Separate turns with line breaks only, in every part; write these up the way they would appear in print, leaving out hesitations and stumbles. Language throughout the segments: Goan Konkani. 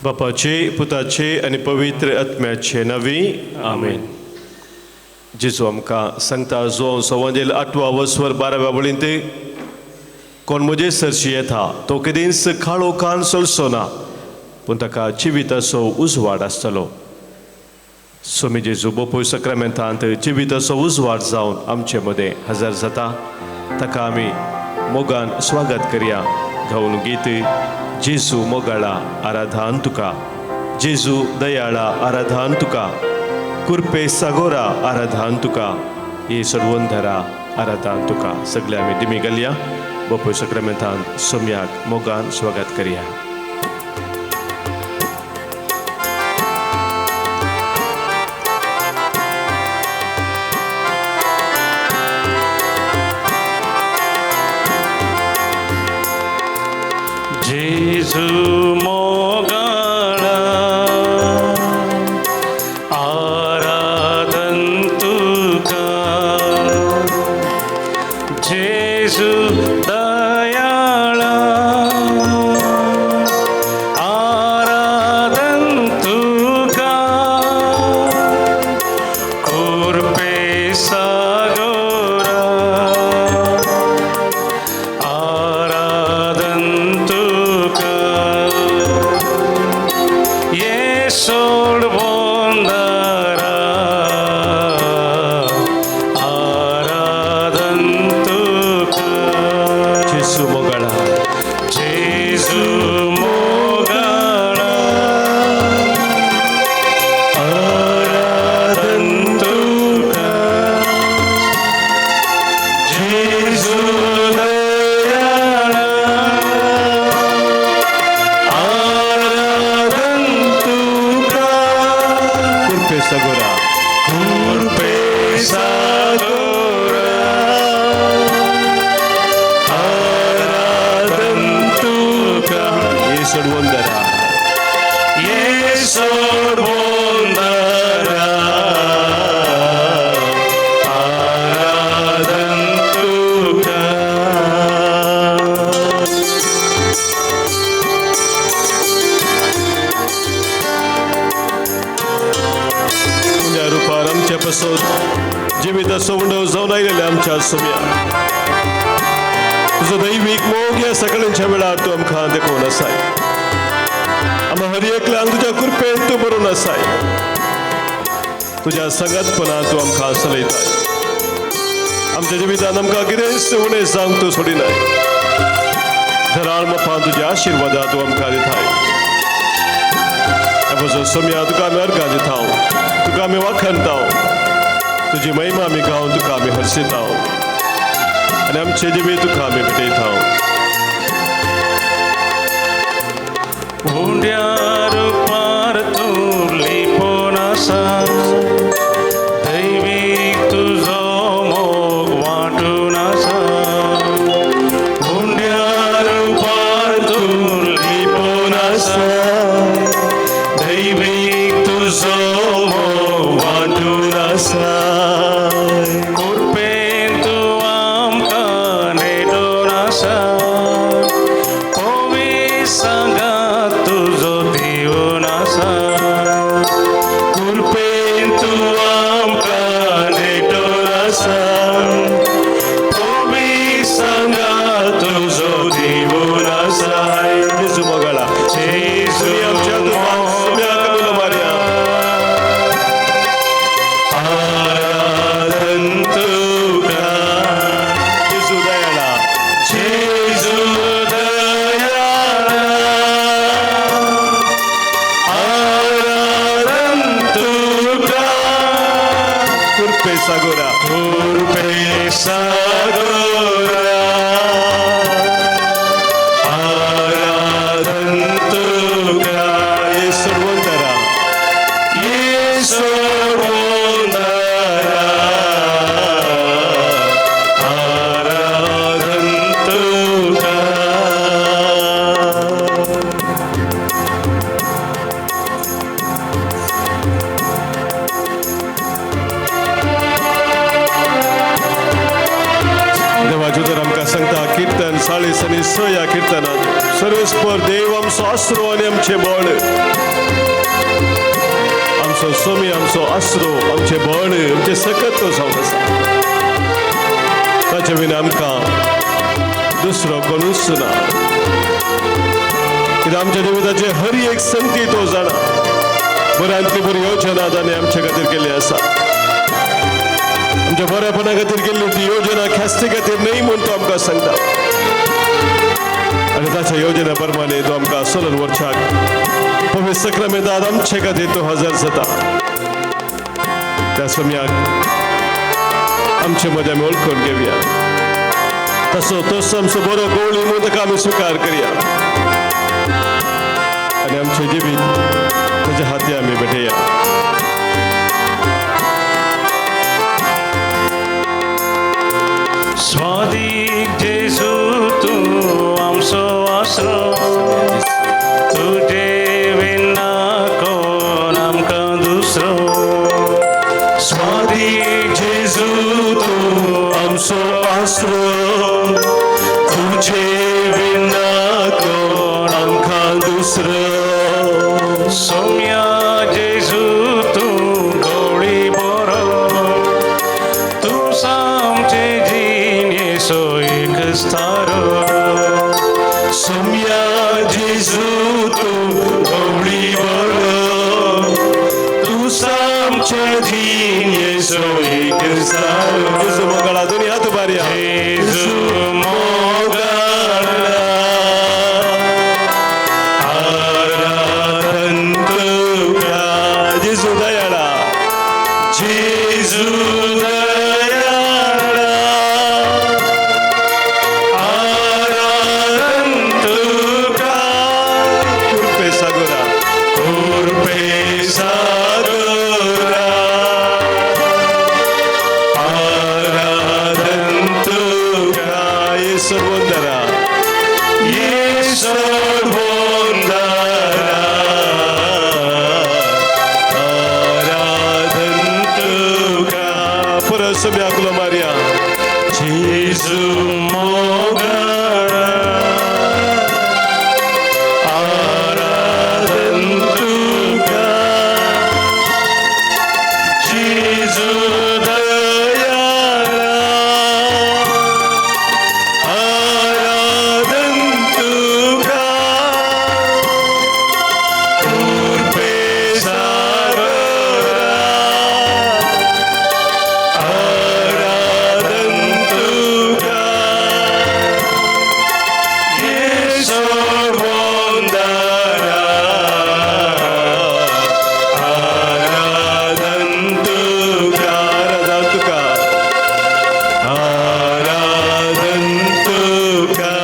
बापाचे, पुताचे आनी पवित्र आत्म्याचे नांवी आमेन. जेजू आमकां सांगता जो सवांजेल 8व्या वस्वर 12व्या वळींत, कोण म्हजे सरशी येता तो केदींच काळोखान चलचो ना, पूण ताका जिविताचो उजवाड आसतलो. स्वामी जेजू बोपोय सक्रामेंतांत जिविताचो उजवाड जावन आमचे मदें हजर जाता. ताका आमी मोगान स्वागत करया. गावन गीत जेजू मोगाळा आराधान तुका, जेजू दयाळा आराधान तुका, कुर्पे सागोरा आराधान तुका, हे सर्वंधरा आराधान तुका. सगळे आमी दिमी घालया. बोपोय सक्रामेंतांत सोम्याक मोगान स्वागत करया.
जेजू मोगाळा आराधन तुका, जेजू दयाळा आराधन तुका, कुर्पे सागोरा आराधन तुका, ये सोड बोंदारा आराधन तुका.
जेजू मोगाळा,
जेजू मोगाळा आराधन तुका, जेजू दयाळा आराधन तुका,
कुर्पे सागोरा,
कुर्पे सागोरा आराधन तुका,
हे सोडवंदरा,
ये सोडवंदरा आराधन तुका.
तुज्या रुपार आमच्या पासून जिविताचो उंडो जावन आयलेल्या आमच्या सोम्या, तुजो दैवीक मोग ह्या सगळ्यांच्या वेळार तूं आमकां देखोवन आसाय. आमकां हर एकल्यांक तुज्या कृपेन तूं बरोवन आसाय. तुज्या सांगातपणान तूं आमकां चलयताय. आमच्या जिवितान आमकां कितेंच उणें जावंक तूं सोडिनाय. धराळ मोपान तुज्या आशिर्वादा तूं आमकां दिताय. पासून सोम्या तुका आमी अर्गां दिता, तुका आमी वाखणता, तुजी महिमा आमी गावन तुका आमी हर्शिता आनी आमचे जिवीत तुका आमी भेटयता.
उंड्या रुपार तूं लिपोवन आसा, दैवीक तुजो मोग वांटून आसा. उंड्या रुपार तूं लिपोवन आसा, दैवीक तुजो मोग वांटून आसा. कुर्पेन तूं आमकां नेटून आसा, पवित्र सांगात तुजो दिवन आसा. कुर्पेन तूं आमकां नेटून आसा, पवित्र सांगात तुजो दिवन आसा.
जेजू मोगाळा,
जेजू
आमच्या तुपान सोम्याक उलो मारया.
आराधन तुका,
जेजू दयाळा,
जेजू दयाळा आराधन तुका,
कुर्पे सागोरा,
कुर्पे सागोरा आराधन तुका,
हे सोडवंदरा,
ये सोडवंदरा आराधन तुका.
देवाच्यो तर आमकां सांगता कीर्तन 40 आनी 6 ह्या कीर्तनांत, सर्वेस्पर देव आमचो आसरो आनी आमचें बळ, आमचो स्वामी आमचो आसरो, आमचें बळ, आमचें सकत तो जावन आसा. ताचे विना आमकां दुसरो कोणूच ना. कित्याक आमच्या जिविताचे हर एक संगती तो जाणा. बऱ्यांतली बरी योजना ताणें आमचे खातीर केल्ली आसा. आमच्या बऱ्यापणा खातीर केल्ली ती योजना ख्यास्ती खातीर न्हय म्हूण तो आमकां सांगता. आनी ताच्या योजना प्रमाणे तो आमकां सोलन वर्षाक पवित्र सक्रमेंतांत आमचे खातीर तो हजर जाता. त्या समयाक आमचे मदें आमी वळखून घेवया. तसो तोच आमचो बरो गवळी म्हूण ताका आमी स्विकार करया आनी आमचें जिवीत ताच्या हाती आमी भेटया.
स्वादीक जेजू तूं आमचो आसरो, तुजे विना कोण आमकां दुसरो.
स्वादीक जेजू तूं आमचो आसरो, तुजे विना कोण आमकां दुसरो.
सोम्या जेजू तूं गोळी बरो, तूं आमचे जिणेचो एक स्थारो.
सोम्या जेजू तूं गोळी बरो, तूं आमचे जिणेचो एक स्थारो. जेजू मोगाळा, दोनी हात उबारया.
जेजू मोगाळा,
आराधन तुका. जेजू दयाळा, जेजू दयाळा, आराधन तुका. कृपे सागोरा,
कृपे सागोरा,
आराधन तुका. येसू बोंदरा, येसू बोंदरा, आराधन तुका. परत सगळ्या मारया.
जेजू मोगाळा, आराधन तुका.
जेजू दयाळा, आराधन तुका. कृपे सागरा, आराधन तुका. येसू बोंदरा, आराधन तुका. आराधन तुका, आराधन तुका,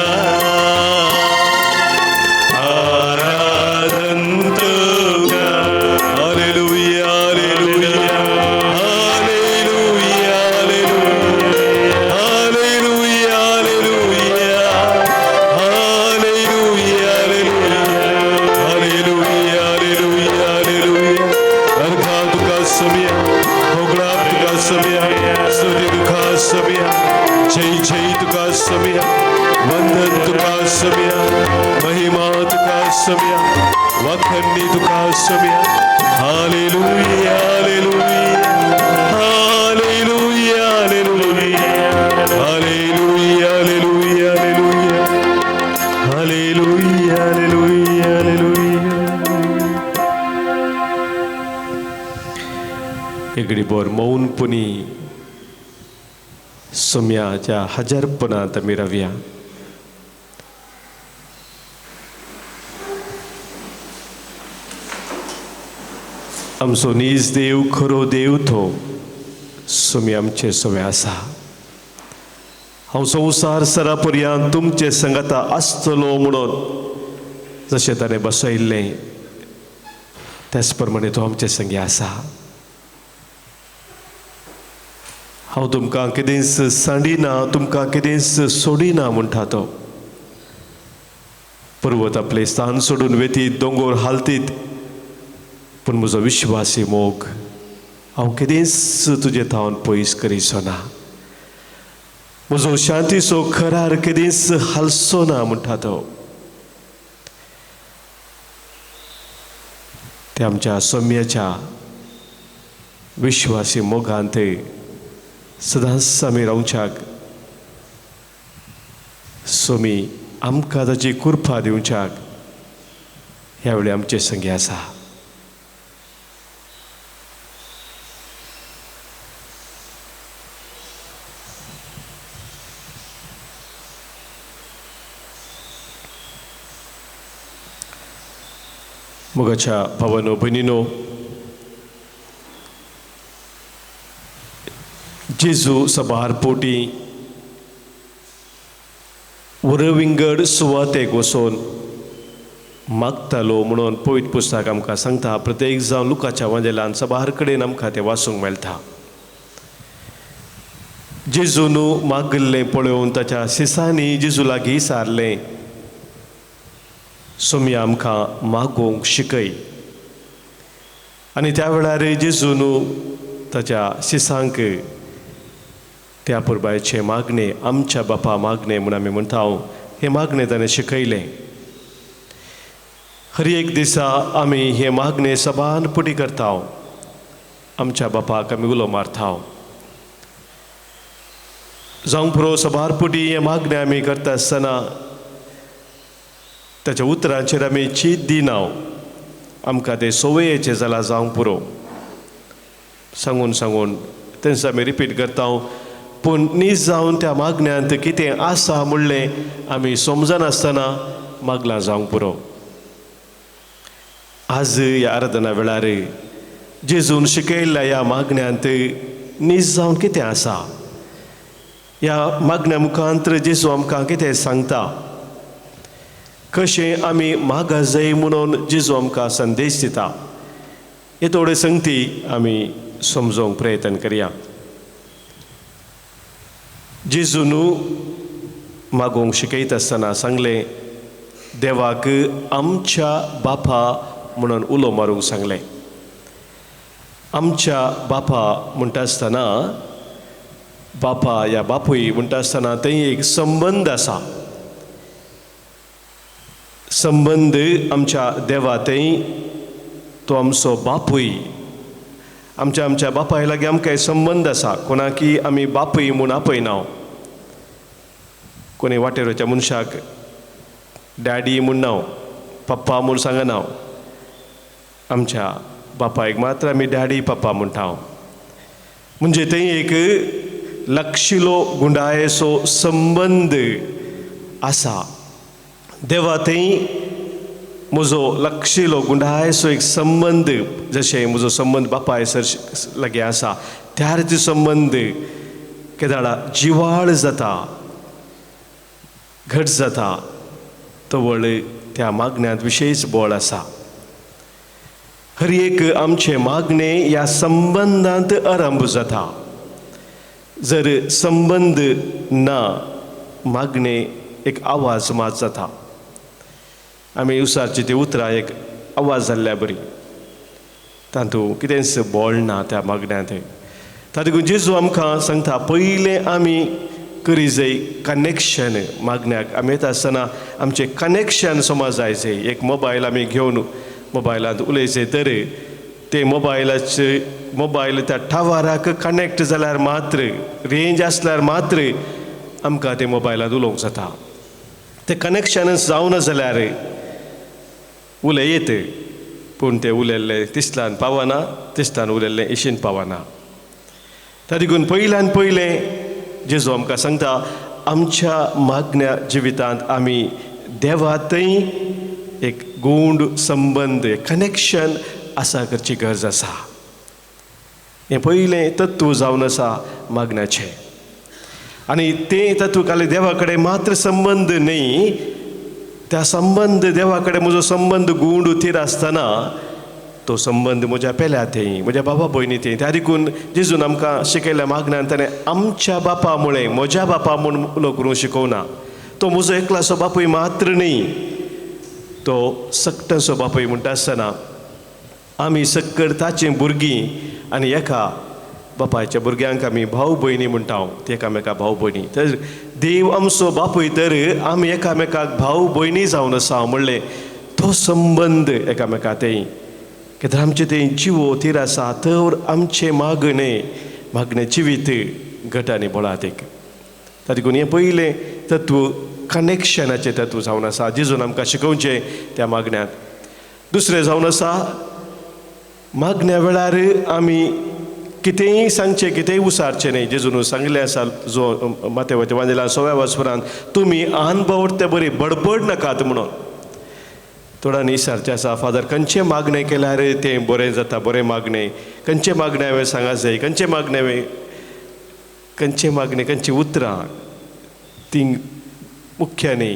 आराधन तुका. Hallelujah, hallelujah, hallelujah, hallelujah, hallelujah, hallelujah, hallelujah, hallelujah, hallelujah. अर्घा तुका समिया, होगळा तुका समिया, स्तुती तुका समिया, जय जय तुका समिया, वंदन तुका समिया, महिमा तुका समिया, वाखण्णी तुका समिया. Hallelujah, hallelujah, hallelujah, hallelujah, hallelujah, hallelujah, hallelujah, hallelujah, hallelujah. एगडी बोर मौनपणी सोम्याच्या हजारपणांत आमी रावया. आमचो नीज देव, खरो देव तो सोमी आमचे सोमे आसा. हांव संवसार सरा पर्यंत तुमचे संगता आसतलो म्हणून जशें ताणें बसयल्लें त्याच प्रमाणे तो आमचे संगी आसा. हांव तुमकां कितेंच सांडिना, तुमकां कितेंच सोडिना म्हणटा तो. पर्वत आपलें स्थान सोडून वेतीत, दोंगोर हालतीत, पूण म्हजो विश्वासी मोग हांव केदींच तुजे थावन पयस करिचो ना. म्हजो शांतीचो करार केदींच हालचो ना म्हणटा तो. ते आमच्या सोम्याच्या विश्वासी मोगांत सदांच आमी रावच्याक सोमी आमकां ताची कृपा दिवच्याक ह्या वेळी आमचे संगी आसा. मोगाच्या भावानो भयणीनो, जेजू सभार पोटी वरविंगड सुवातेक वचून मागतालो म्हणून पवित्र पुस्तक आमकां सांगता. प्रत्येक जावन लुकाच्या वांजेलान सभार कडेन आमकां तें वाचूंक मेळटा. जेजून मागिल्लें पळोवन ताच्या सिसांनी जेजू लागीं सारलें, सोमी आमकां मागूंक शिकय. आनी त्या वेळार जेजून ताच्या सिसांक त्या पुरबायचें मागणें, आमच्या बापा मागणें म्हूण आमी म्हणटा, हें मागणें ताणें शिकयलें. हर एक दिसा आमी हें मागणें सबान पुटी करता, आमच्या बापाक आमी उलो मारता. जावंक पुरो सबार पुटी हें मागणें आमी करता आसतना ताच्या उतरांचेर आमी चीत दिना, आमकां तें संवयेचें जालां जावंक पुरो. सांगून सांगून तेंच आमी रिपीट करता, पूण नीज जावन त्या मागण्यांत कितें आसा म्हणलें आमी समजनासतना मागलां जावंक पुरो. आज ह्या आराधना वेळार जेजून शिकयल्ल्या ह्या मागण्यांत नीज जावन कितें आसा, ह्या मागण्या मुखांत जेजू आमकां कितें सांगता, कशें आमी मागा जाय म्हणून जेजू आमकां संदेश दिता, हे थोडे संगती आमी समजोवंक प्रयत्न करया. जेजून मागूंक शिकयता आसतना सांगलें, देवाक आमच्या बापा म्हणून उलो मारूंक सांगलें. आमच्या बापा म्हणटा आसतना, बापा या बापूय म्हणटा आसतना थंय एक संबंद आसा. संबंद आमच्या देवा थंय तो आमचो बापूय, आमच्या आमच्या बापाय लागीं आमकां संबंद आसा. कोणाकी आमी बापूय म्हूण आपयना, कोणी वाटेर वयच्या मनशाक डॅडी म्हूण ना, पप्पा म्हूण सांगना, आमच्या बापायक मात्र आमी डॅडी पप्पा म्हणटा. म्हणजे थंय एक लक्षिलो गुंडायेचो संबंद आसा. देवा थंय म्हजो लक्षिलो गुंडायेचो एक संबंद, जशें म्हजो संबंद बापाय सर लागीं आसा, त्या रिती संबंद केदाळा जिवाळ जाता, घट जाता, तवळ त्या मागण्यांत विशेश बळ आसा. हर एक आमचें मागणें ह्या संबंदांत आरंभ जाता. जर संबंद ना, मागणें एक आवाज मात जाता. आमी उसारची ती उतरां एक आवाज जाल्ल्या बरी, तातूंत कितेंच बळ ना त्या मागण्यांत. तातूंत जेजू आमकां सांगता, पयलें आमी करी जाय कनेक्शन. मागण्याक आमी येता आसतना आमचें कनेक्शन समज जाय जाय. एक मोबायल आमी घेवन मोबायलांत उलयचें तर ते मोबायलाचे मोबायल त्या टावराक कनेक्ट जाल्यार मात्र, रेंज आसल्यार मात्र आमकां ते मोबायलांत उलोवंक जाता. तें कनेक्शन जावना जाल्यार उलयत, पूण तें उलयल्लें तिसल्यान पावना, तिसल्यान उलयल्लें इशीन पावना. त्या देखून पयल्यान पयलें जेजू आमकां सांगता, आमच्या मागण्या जिवितांत आमी देवा थंय एक गूंड संबंद, कनेक्शन आसा करची गरज आसा. हें पयलें तत्व जावन आसा मागण्याचें. आनी तें तत्व खाली देवा कडेन मात्र संबंद न्हय, त्या संबंद देवा कडेन म्हजो संबंद गूंड थीर आसतना तो संबंद म्हज्या पेल्या थंय, म्हज्या बाबा भयणी थंय. त्या देखून जेजून आमकां शिकयल्या मागण्यान ताणें आमच्या बापा मुळे, म्हज्या बापा म्हूण उलो करूंक शिकोवना. तो म्हजो एकलासो बापूय मात्र न्हय, तो सक्टांचो बापूय म्हणटा आसतना आमी सक्कड ताचीं भुरगीं आनी एका बापायच्या भुरग्यांक आमी भाव भयणी म्हणटा, ते एकामेका भाव भयणी. तर देव आमचो बापूय तर आमी एकामेकाक भाव भयणी जावन आसा म्हणलें तो संबंद एकामेका थंय कित्याक आमचें तें जिवो थीर आसा तर आमचें मागणें मागणें जिवीत घट आनी बळादीक. ताका लागून हें पयलें तत्व कनेक्शनाचें तत्व जावन आसा जेजून आमकां शिकोवचें त्या मागण्यांत. दुसरें जावन आसा मागण्या वेळार आमी कितेंय सांगचें कितेंय उसारचें न्हय. जेजून सांगिल्लें आसा जो माथ्यावयल्या वांजेला सव्या वसपरांत तुमी अनभवते बरी बडबड नाकात म्हणून. थोड्यांनी विचारचें आसा फादर खंयचें मागणें केल्यार तें बरें जाता, बरें मागणें खंयचें मागणें हांवें सांगा जाय, खंयचें मागणें हांवें, खंयचें मागणें, खंयचीं उतरां तीं मुख्य न्ही.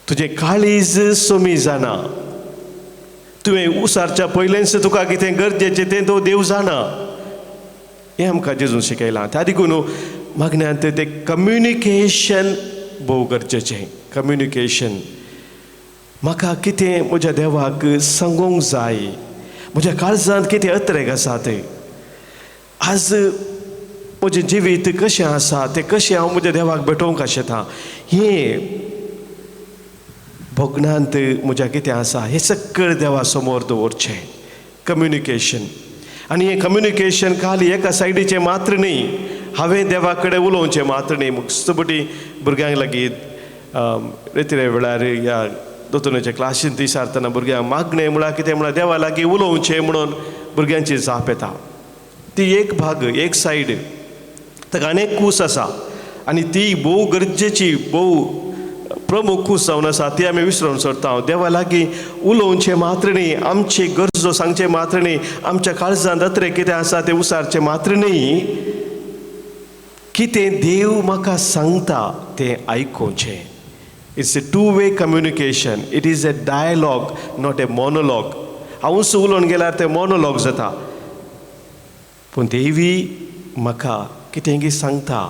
तुजें काळीज सोमी जाणा, तुवें उसारच्या पयलेंच तुका कितें गरजेचें तें तो देव जाणा, हें आमकां जेजून शिकयलां. त्या देखून मागण्यांत तें कम्युनिकेशन भोव गरजेचें. कम्युनिकेशन म्हाका कितें म्हज्या देवाक सांगूंक जाय, म्हज्या काळजांत कितें अत्रेक आसा तें, आज म्हजें जिवीत कशें आसा तें कशें हांव म्हज्या देवाक भेटोवंक आशेता, हें भोगणांत म्हज्या कितें आसा हें सगळें देवा समोर दवरचें. कम्युनिकेशन. आनी हें कम्युनिकेशन खाली एका सायडीचें मात्र न्ही, हांवें देवा कडेन उलोवचें मात्र न्ही. मुस्तपटी भुरग्यांक लागीं रेतिरे वेळार ह्या दोतोराच्या क्लासीन विचारतना भुरग्यांक मागणें म्हळ्यार कितें म्हळ्यार देवा लागीं उलोवचें म्हणून भुरग्यांची जाप येता. ती एक भाग, एक सायड, ताका आनी एक कूस आसा आनी ती भोव गरजेची, भोव प्रमुख कूस जावन आसा, ती आमी विसरून सोडटा. देवा लागीं उलोवचें मात्र न्ही, आमची गरजो सांगचें मात्र न्ही, आमच्या काळजांत अत्रे कितें आसा तें उसारचें मात्र न्ही, कितें देव म्हाका सांगता तें आयकुचें. It's a two way communication, it is a dialogue not a monologue. हांवूच उलोवन गेल्यार तें मोनोलॉग जाता, पूण देवी म्हाका कितें की सांगता.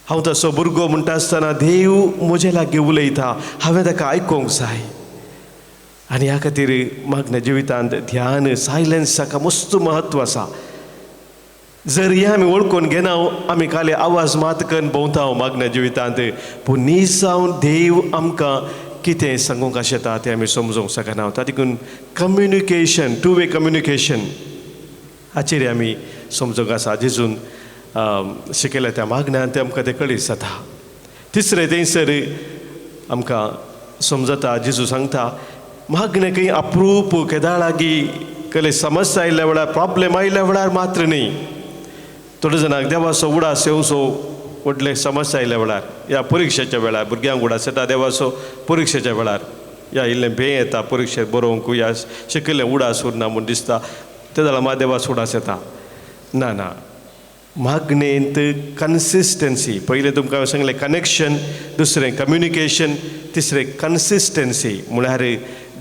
हांव तसो भुरगो म्हणटा आसतना देव म्हजे लागीं उलयता, हांवें ताका आयकूंक जाय. आनी ह्या खातीर मागण्या जिवितांत ध्यान, सायलन्स हाका मस्त म्हत्व आसा. जर हें आमी वळखून घेना, आमी खाली आवाज मात करून भोंवता मागण्या जिवितांत, पूण न्हीद जावन देव आमकां कितें सांगूंक आशेता तें आमी समजूंक शकना. ताका देखून कम्युनिकेशन, टू वे कम्युनिकेशन हाचेर आमी समजूंक आसा. जेजून शिकयल्या त्या मागण्यान तें आमकां तें कळीत जाता. तिसरें थंयसर आमकां समजता, जेजू सांगता मागणें खंय अप्रूप केदाळ लागीं कसले समस्या आयल्या वेळार, प्रॉब्लेम आयल्या वेळार मात्र न्ही. थोडे जाणांक देवाचो उडास येवचो व्हडले समस्या आयल्या वेळार, ह्या परिक्षेच्या वेळार भुरग्यांक उडास येता देवाचो परिक्षेच्या वेळार, ह्या इल्लें भंय येता परिक्षेक बरोवंक, ह्या शिकिल्लें उडास उरना म्हूण दिसता, ते जाल्यार मात देवाचो उडास येता. ना ना, मागणेंत कन्सिस्टन्सी, पयलें तुमकां हांवें सांगलें कनेक्शन, दुसरें कम्युनिकेशन, तिसरें कन्सिस्टन्सी म्हळ्यार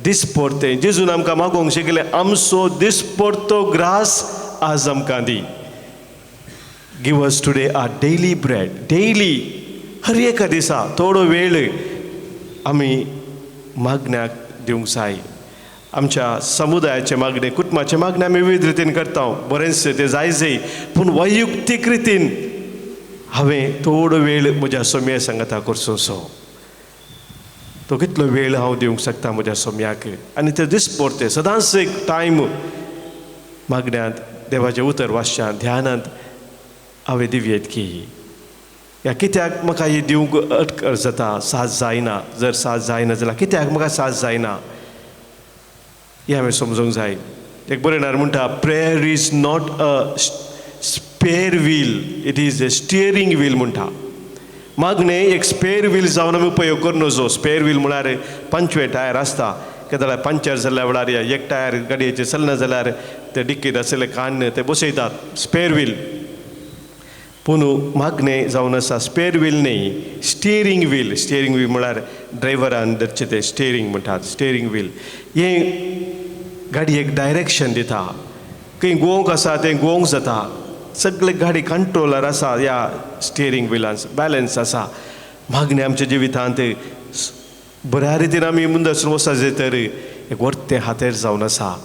दिसपडतें. जेजून आमकां मागोवंक शिकयलें आमचो दिसपडतो ग्रास आज आमकां दी. Give us today our daily bread. Daily, हर एका दिसा थोडो वेळ आमी मागण्याक दिवंक जाय. आमच्या समुदायाचे मागणे, कुटुंबाचे मागणे आमी विविध रितीन करता, बरेंच तें जाय जाय, पूण वैयक्तीक रितीन हांवें थोडो वेळ म्हज्या सोम्या सांगता करचो सो तो कितलो वेळ हांव दिवंक शकता म्हज्या सोम्याक. आनी ते दिसपडते सदांच एक टायम मागण्यांत देवाचें उतर वाचच्या ध्यानांत हांवें दिवयेत की ह्या कित्याक म्हाका ही दिवंक अटकळ जाता, साथ जायना. जर साथ जायना जाल्यार कित्याक म्हाका साथ जायना हें हांवें समजूंक जाय. एक बरयणार म्हणटा, prayer is not a spare wheel, it is a steering wheel म्हणटा. मागणें एक स्पेर व्हील जावन आमी उपयोग करूं नजो. स्पेर व्हील म्हळ्यार पंचवे टायर आसता, केदाळार पंचर जाल्ल्या वेळार या एक टायर गाडयेचें चलना जाल्यार ते डिक्कीत आशिल्ले काडून ते बसयतात, स्पेर व्हील. पूण मागणें जावन आसा स्पेर व्हील न्ही, स्टियरींग व्हील. स्टियरींग व्हील म्हळ्यार ड्रायव्हरान धरचें तें स्टियरींग म्हणटात, स्टियरींग व्हील. हें गाडयेक डायरेक्शन दिता, खंय गोवंक आसा तें गोवंक जाता, सगळे गाडी कंट्रोलर आसा ह्या स्टियरींग व्हिलान, बॅलन्स आसा. मागणें आमच्या जिवितांत बऱ्या रितीन आमी मुंदसून वचत जाय तर एक वर्तें हातेर जावन आसा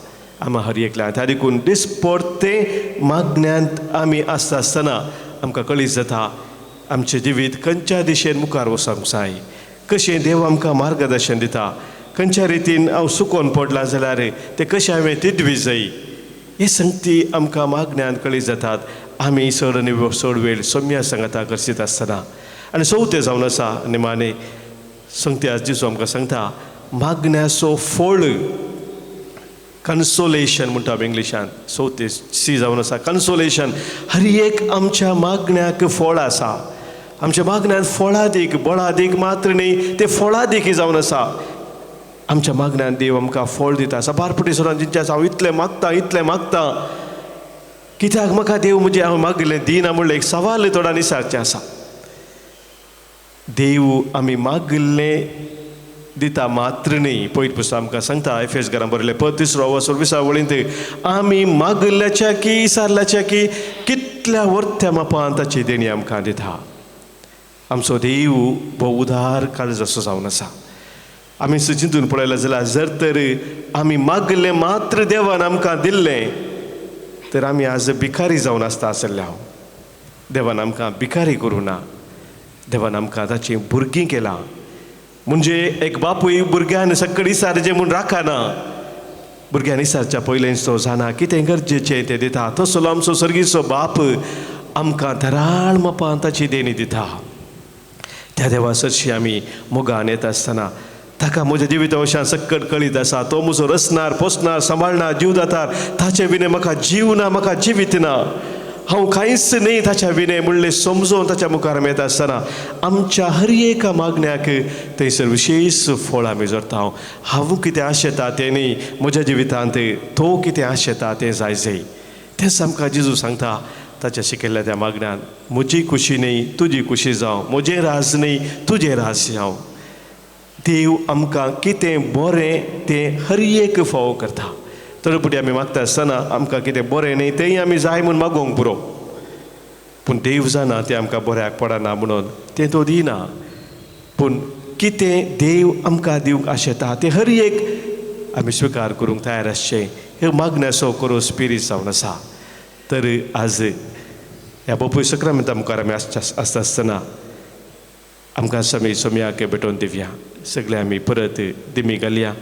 आमी हर एकल्यान. त्या देखून दिसपडतें मागण्यांत आमी आसता आसतना आमकां कळीत जाता आमचें जिवीत खंयच्या दिशेन मुखार वचूंक जाय, कशें देव आमकां मार्गदर्शन दिता. खंयच्या रितीन हांव सुकोन पडलां जाल्यार तें कशें हांवें तिदवी जाय हे संगती आमकां मागण्यान कळीत जातात आमी चड आनी चड वेळ सोम्या सांगाता आकर्शीत आसतना. आनी चवथें जावन आसा निमाणें संगती आज जेजू आमकां सांगता मागण्याचो फळ, कन्सोलेशन म्हणटा आमी इंग्लिशान. चवथें सी जावन आसा कन्सोलेशन. हर एक आमच्या मागण्याक फळ आसा. आमच्या मागण्यांत फळादीक बळादीक मात्र न्ही, ते फळादीक जावन आसा. आमच्या मागण्यान देव आमकां फळ दिता. साबार पटी सरान जिंच्या हांव इतलें मागता इतलें मागता कित्याक म्हाका देव म्हजें हांव मागिल्लें दिना म्हणलें एक सवाल थोड्यांनी विचारचें आसा. देव आमी मागिल्लें दिता मात्र न्ही. पयलीं पुस्तक आमकां सांगता एफेस घरां बरयलें पद तिसरो वसो विसा वळींत आमी मागिल्ल्याच्या की सारल्याच्या की कितल्या वर्त्या मापान ताची देणी आमकां दिता. आमचो देव भोव उदार काळजाचो जावन आसा. आमी चिंतून पळयलें जाल्यार जर तर आमी मागिल्लें मात्र देवान आमकां दिल्लें तर आमी आज भिकारी जावन आसता आसले. हांव देवान आमकां भिकारी करूं ना, देवान आमकां ताचीं भुरगीं केलां. म्हणजे एक बापूय भुरग्यान सगळी सारचें म्हूण राखना, भुरग्यान विचारच्या पयलेंच तो जाणा कितें गरजेचें तें दिता. तसो आमचो सर्गीचो बाप आमकां धराळ मापान ताची देणी दिता. त्या देवा सरशी आमी मोगान येता आसतना ताका म्हज्या जिविता वशान सक्कट कळीत आसा. तो म्हजो रचणार पोसणार सांबाळणार जीव दातार, ताचे विणे म्हाका जीव ना, म्हाका जिवीत ना, हांव कांयच न्ही ताच्या विणे म्हणलें समजून ताच्या मुखार आमी येता आसतना आमच्या हर एका मागण्याक थंयसर विशेश फळ आमी जोडटा. हांव कितें आशेता तें न्ही, म्हज्या जिवितांत तो कितें आशेता तें जाय जाय. तेंच आमकां जेजू सांगता ताच्या शिकयल्ल्या त्या मागण्यान, म्हजी खुशी न्ही तुजी खुशी जावं, म्हजें राज न्ही तुजें राज जावं. देव आमकां कितें बरें तें हर एक फावो करता. तर फुडें आमी मागता आसतना आमकां कितें बरें न्ही तेंय आमी जाय म्हूण मागोवंक पुरो, पूण देव जाणा तें आमकां बऱ्याक पडना म्हणून तें तो दिना. पूण कितें देव आमकां दिवंक आशेता तें हर एक आमी स्विकार करूंक तयार आसचें. हे मागण्याचो करो स्पिरीत जावन आसा. तर आज ह्या बापूय सक्रामेंता मुखार आमी आसता आसतना आमकां समी सोम्याक भेटोवन दिवया. सगळे आमी परत दिमी घालया.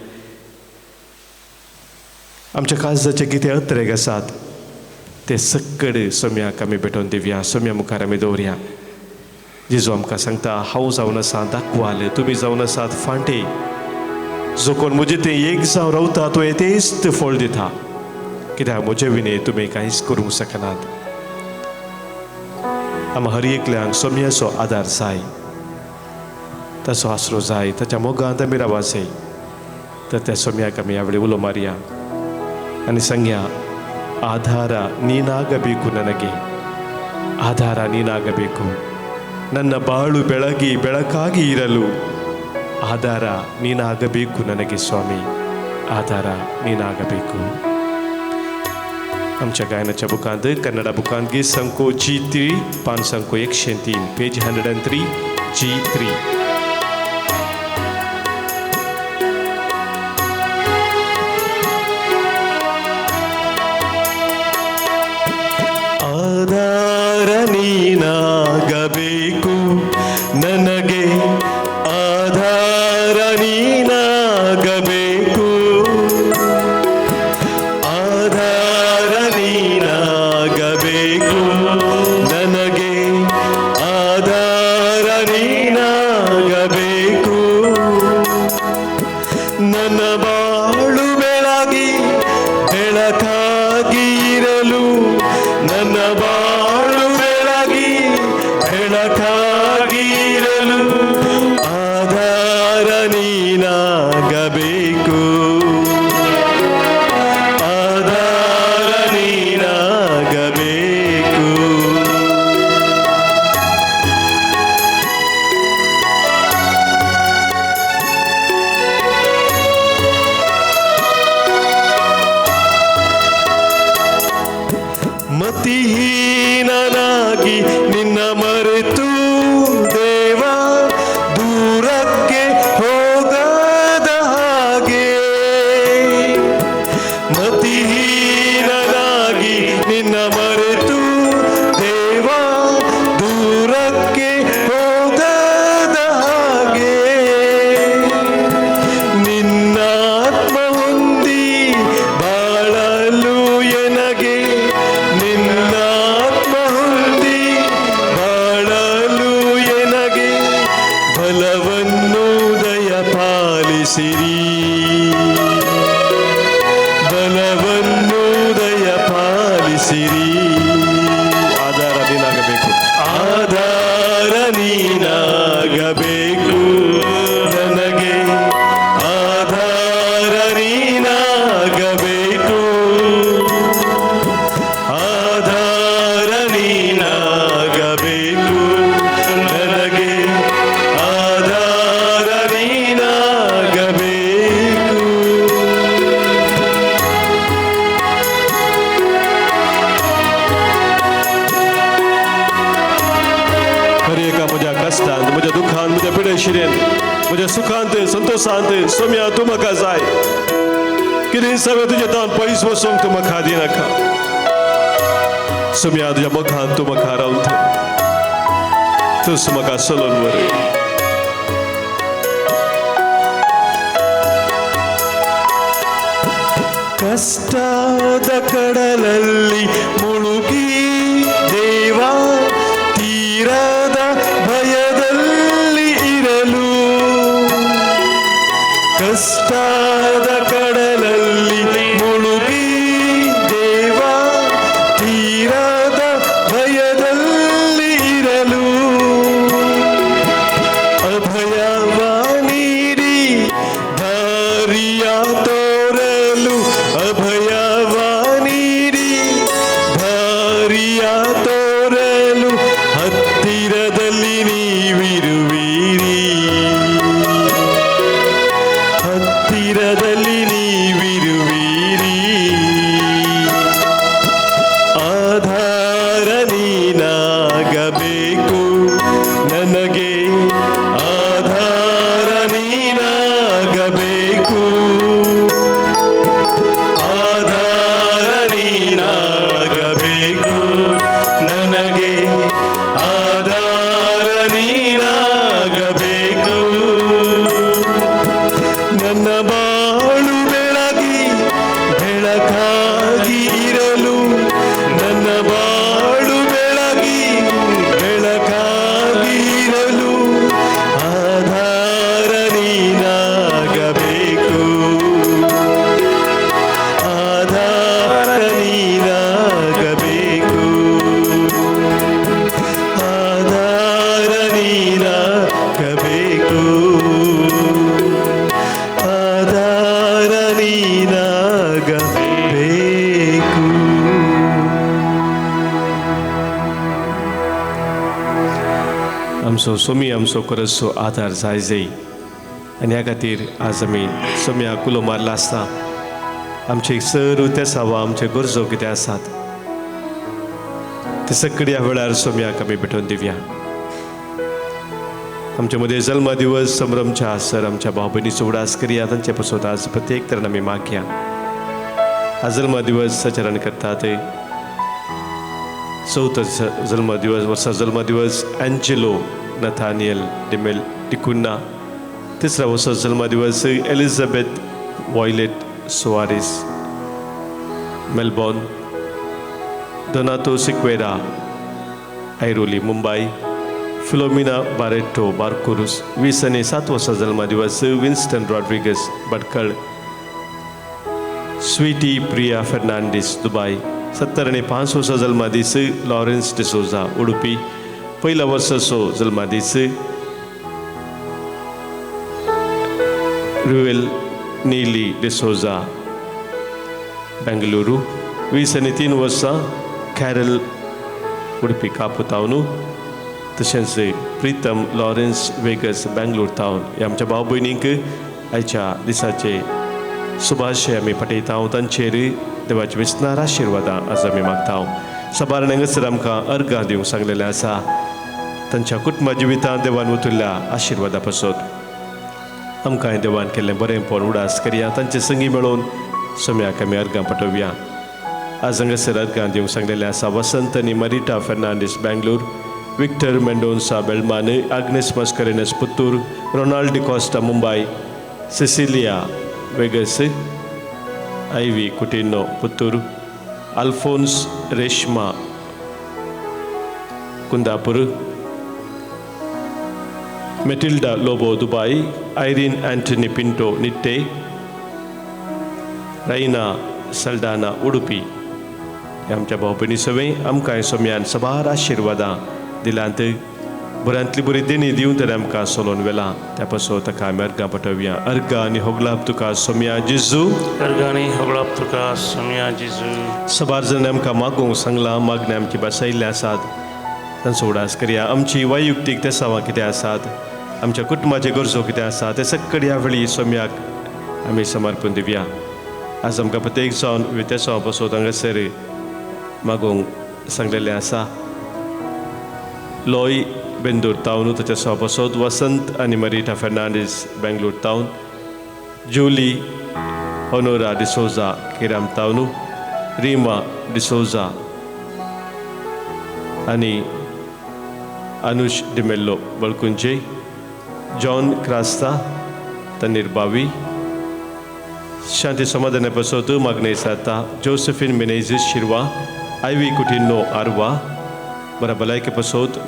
आमच्या काळजाचे कितें अत्रेक आसात ते सक्कड सोम्याक आमी भेटोवन दिवया, सोम्या मुखार आमी दवरया. जेजू आमकां सांगता हांव जावन आसा दाखवाल, तुमी जावन आसात फांटे. जो कोण म्हजे ते एक जावन रावता तो येतेच फळ दिता, कित्याक म्हजे विणे तुमी कांयच करूंक शकनात. आमकां हर एकल्यांक सोम्याचो आदार जाय, ताचो आसरो जाय, ताच्या मोगांत आमी रावा जाय. तर त्या सोम्याक आमी ह्या वेळी उलो मारया आनी सांगया, ಆಧಾರ ನೀನಾಗಬೇಕು ನನಗೆ, ಆಧಾರ ನೀನಾಗಬೇಕು, ನನ್ನ ಬಾಳು ಬೆಳಗಿ ಬೆಳಕಾಗಿ ಇರಲು ಆಧಾರ ನೀನಾಗಬೇಕು ನನಗೆ ಸ್ವಾಮಿ, ಆಧಾರ ನೀನಾಗಬೇಕು. आमच्या गायनाच्या बुकांत कन्नडा बुकांत गीत संको G3 पान संको 103 पेज 103 G3. ಆಧಾರ ನೀನಾಗಬೇಕು ನನಗೆ, ಆಧಾರ ನೀನಾಗಬೇಕು, ಆಧಾರ ನೀನಾಗಬೇಕು ನನಗೆ, ಆಧಾರ ನೀನಾಗಬೇಕು, ನನ್ನ ಬಾಳು ಬೆಳಗಿ ಬೆಳಕಾಗಿ ಇರಲು, ನನ್ನ ಬಾಳು ಬೆಳಗಿ ಬೆಳಕಾಗಿ ಇರಲು ಆಧಾರ ನೀನಾಗಬೇಕು, ಆಧಾರ ನೀನಾಗಬೇಕು. ಮತಿಹೀನನಾಗಿ ನಿನ್ನ ಮರೆತು ದೇವ ದೂರಕ್ಕೆ ಹೋಗದ ಹಾಗೆ,
ಬಲವನ್ನು ದಯ ಪಾಲಿಸಿರಿ.
ಆಧಾರ ನೀನಾಗಬೇಕು,
ಆಧಾರ ನೀನಾಗಬೇಕು ನನಗೆ, ಆಧಾರ ನೀನಾಗಬೇಕು, ಆಧಾರ ನೀನಾಗಬೇಕು ನನಗೆ, ಆಧಾರ ನೀನಾಗಬೇಕು.
हर एका म्हज्या कश्टांत, म्हज्या दुखांत, म्हज्या पिडेशिरेन, म्हज्या सुखांत, संतोशांत सोम्या तूं म्हाका जाय. कितें सगळें तुज्या तावन पयस वचूंक तूं म्हाका दिनाका. सोम्या तुज्या मुखांत तूं म्हाका रावता, तूंच म्हाका चलोवन व्हर.
ಕಷ್ಟದ ಕಡಲಲ್ಲಿ ಮುಳುಗಿ ದೇವ ತೀರದ ಭಯದಲ್ಲಿ ಇರಲು, ಕಷ್ಟದ ಕಡಲಲ್ಲಿ ಮುಳುಗಿ ದೇವ ತೀರದ ಭಯದಲ್ಲಿ ಇರಲು, ಅಭಯವ ನೀಡಿ ದಾರಿಯ ತೋರಲು, ಅಭಯವ ನೀಡಿ ದಾರಿಯ ತೋರಲು, ಹತ್ತಿರದಲ್ಲಿ ನೀವಿರುವಿರಿ, ಹತ್ತಿರದಲ್ಲಿ ನೀವಿರುವಿರಿ. ಆಧಾರ ನೀನಾಗಬೇಕು ನನಗೆ, ಆಧಾರ ನೀನಾಗಬೇಕು, ಆಧಾರ ನೀನಾಗಬೇಕು ನನಗೆ, ಆಧಾರ ನೀನಾಗಬೇಕು. ನನ್ನ ಬಾಳು ಬೆಳಗಿ ಬೆಳಕಾಗಿ ಇರಲು, ನನ್ನ ಬಾಳು ಬೆಳಗಿ ಬೆಳಕಾಗಿ ಇರಲು, ಆಧಾರ ನೀನಾಗಬೇಕು, ಆಧಾರ ನೀನಾಗಬೇಕು, ಆಧಾರ ನೀನಾಗಬೇಕು, ಆಧಾರ ನೀನಾಗಬೇಕು.
आमचो सोमी आमचो खरोचो आधार जाय जाय आनी ह्या खातीर आज आमी सोम्या कुलो मारला आसता. आमचे सर तेसावा आमचे गरजो कितें आसात ते सगळ्या ह्या वेळार सोम्याक आमी भेटोवन दिवया. आमचे मदें जल्म दिवस संभ्रमच्या सर आमच्या भाव भयणीचो उडास करया, तांचे पसत आज प्रत्येक तरेन आमी मागया. आज जल्म दिवस आचरण करतात चवथो जल्म दिवस वर्सा जल्म दिवस एंजेलो नथानियल डिमेल डिकुन्ना. तिसरा वर्सा जल्म दिवस Elizabeth Violet Soares Melbourne. Donato Sequeira Airoli Mumbai. Philomena Barreto Barkur 20 आनी 7 वर्सा जल्म दिवस Winston Rodrigues Bhatkal. Sweety Priya Fernandes Dubai. 70 आनी 5 वर्सां जल्म दीस लॉरेन्स डिसोजा उडुपी. पयल्या वर्साचो जल्म दीस रुवेल नीली डिसोजा बेंगलुरू. 20 आनी 3 वर्सां कॅरल उडुपी कापू तावनू. तशेंच प्रितम लॉरेन्स वेगस बेंगलोर तावन. ह्या आमच्या भाव भयणींक आयच्या दिसाचे सुभाशे आमी पठयता. तांचेर देवाचे विस्नार आशिर्वादां आज आमी मागता. सबार हांगासर आमकां अर्गां दिवंक सांगलेलें आसा. तांच्या कुटुंबा जिवितांत देवान वतुल्ल्या आशिर्वादा पासत आमकां देवान केल्लें बरेंपण उडास करया. तांचे संगी मेळोवन सोम्याक आमी अर्गां पठोवया. आज हांगासर अर्गां दिवंक सांगलेलें आसा वसंत आनी Marita Fernandes Bangalore, Victor Mendonca Belman, Agnes Mascarenhas Puttur, Ronald D'Costa Mumbai, Cecilia Vegas, Ivy Coutinho Puttur, Alphonse Reshma Kundapur, Matilda Lobo Dubai, Irene Antony Pinto Nitte, Raina Saldanha Udupi आमच्या भाव भयणी सवय आमकां सोम्यान सबार आशिर्वादां दिलांत बऱ्यांतली बरी देणी दिवन तर आमकां सोलोवन वेला त्या पासून ताका आमी अर्गां पठोवया. अर्गां आनी होगलाप तुका सोम्या जेजू.
अर्गां आनी होगळाप तुका सोम्या जेजू.
सबार जाणांनी आमकां मागूंक सांगलां, मागण्या आमची बसयल्ली आसात, तांचो उडास करया. आमची वैयुक्तीक तेसावां कितें आसात, आमच्या कुटुंबाचे गरजो कितें आसा ते सगळे ह्या वेळी सोम्याक आमी समर्पण दिवया. आज आमकां प्रत्येक जावन तेसांवा पासून हांगासर मागूंक सांगलेलें आसा. लोय बेंदूर तावन ताच्या सभासद वसंत आनी मरिटा फेर्नांडीस बेंगलोर तावन, जुली होनोरा डिसोजा किराम तावनू, रिमा डिसोजा आनी अनुश डिमेल्लो बळकुंजे, जॉन क्रास्ता तनीर बावी, शांती समाधाना पासत मागणे साता जोसेफिन मिनेझीस शिरवा, आयवी कुटिनो आरवा, बरा भलायके पासत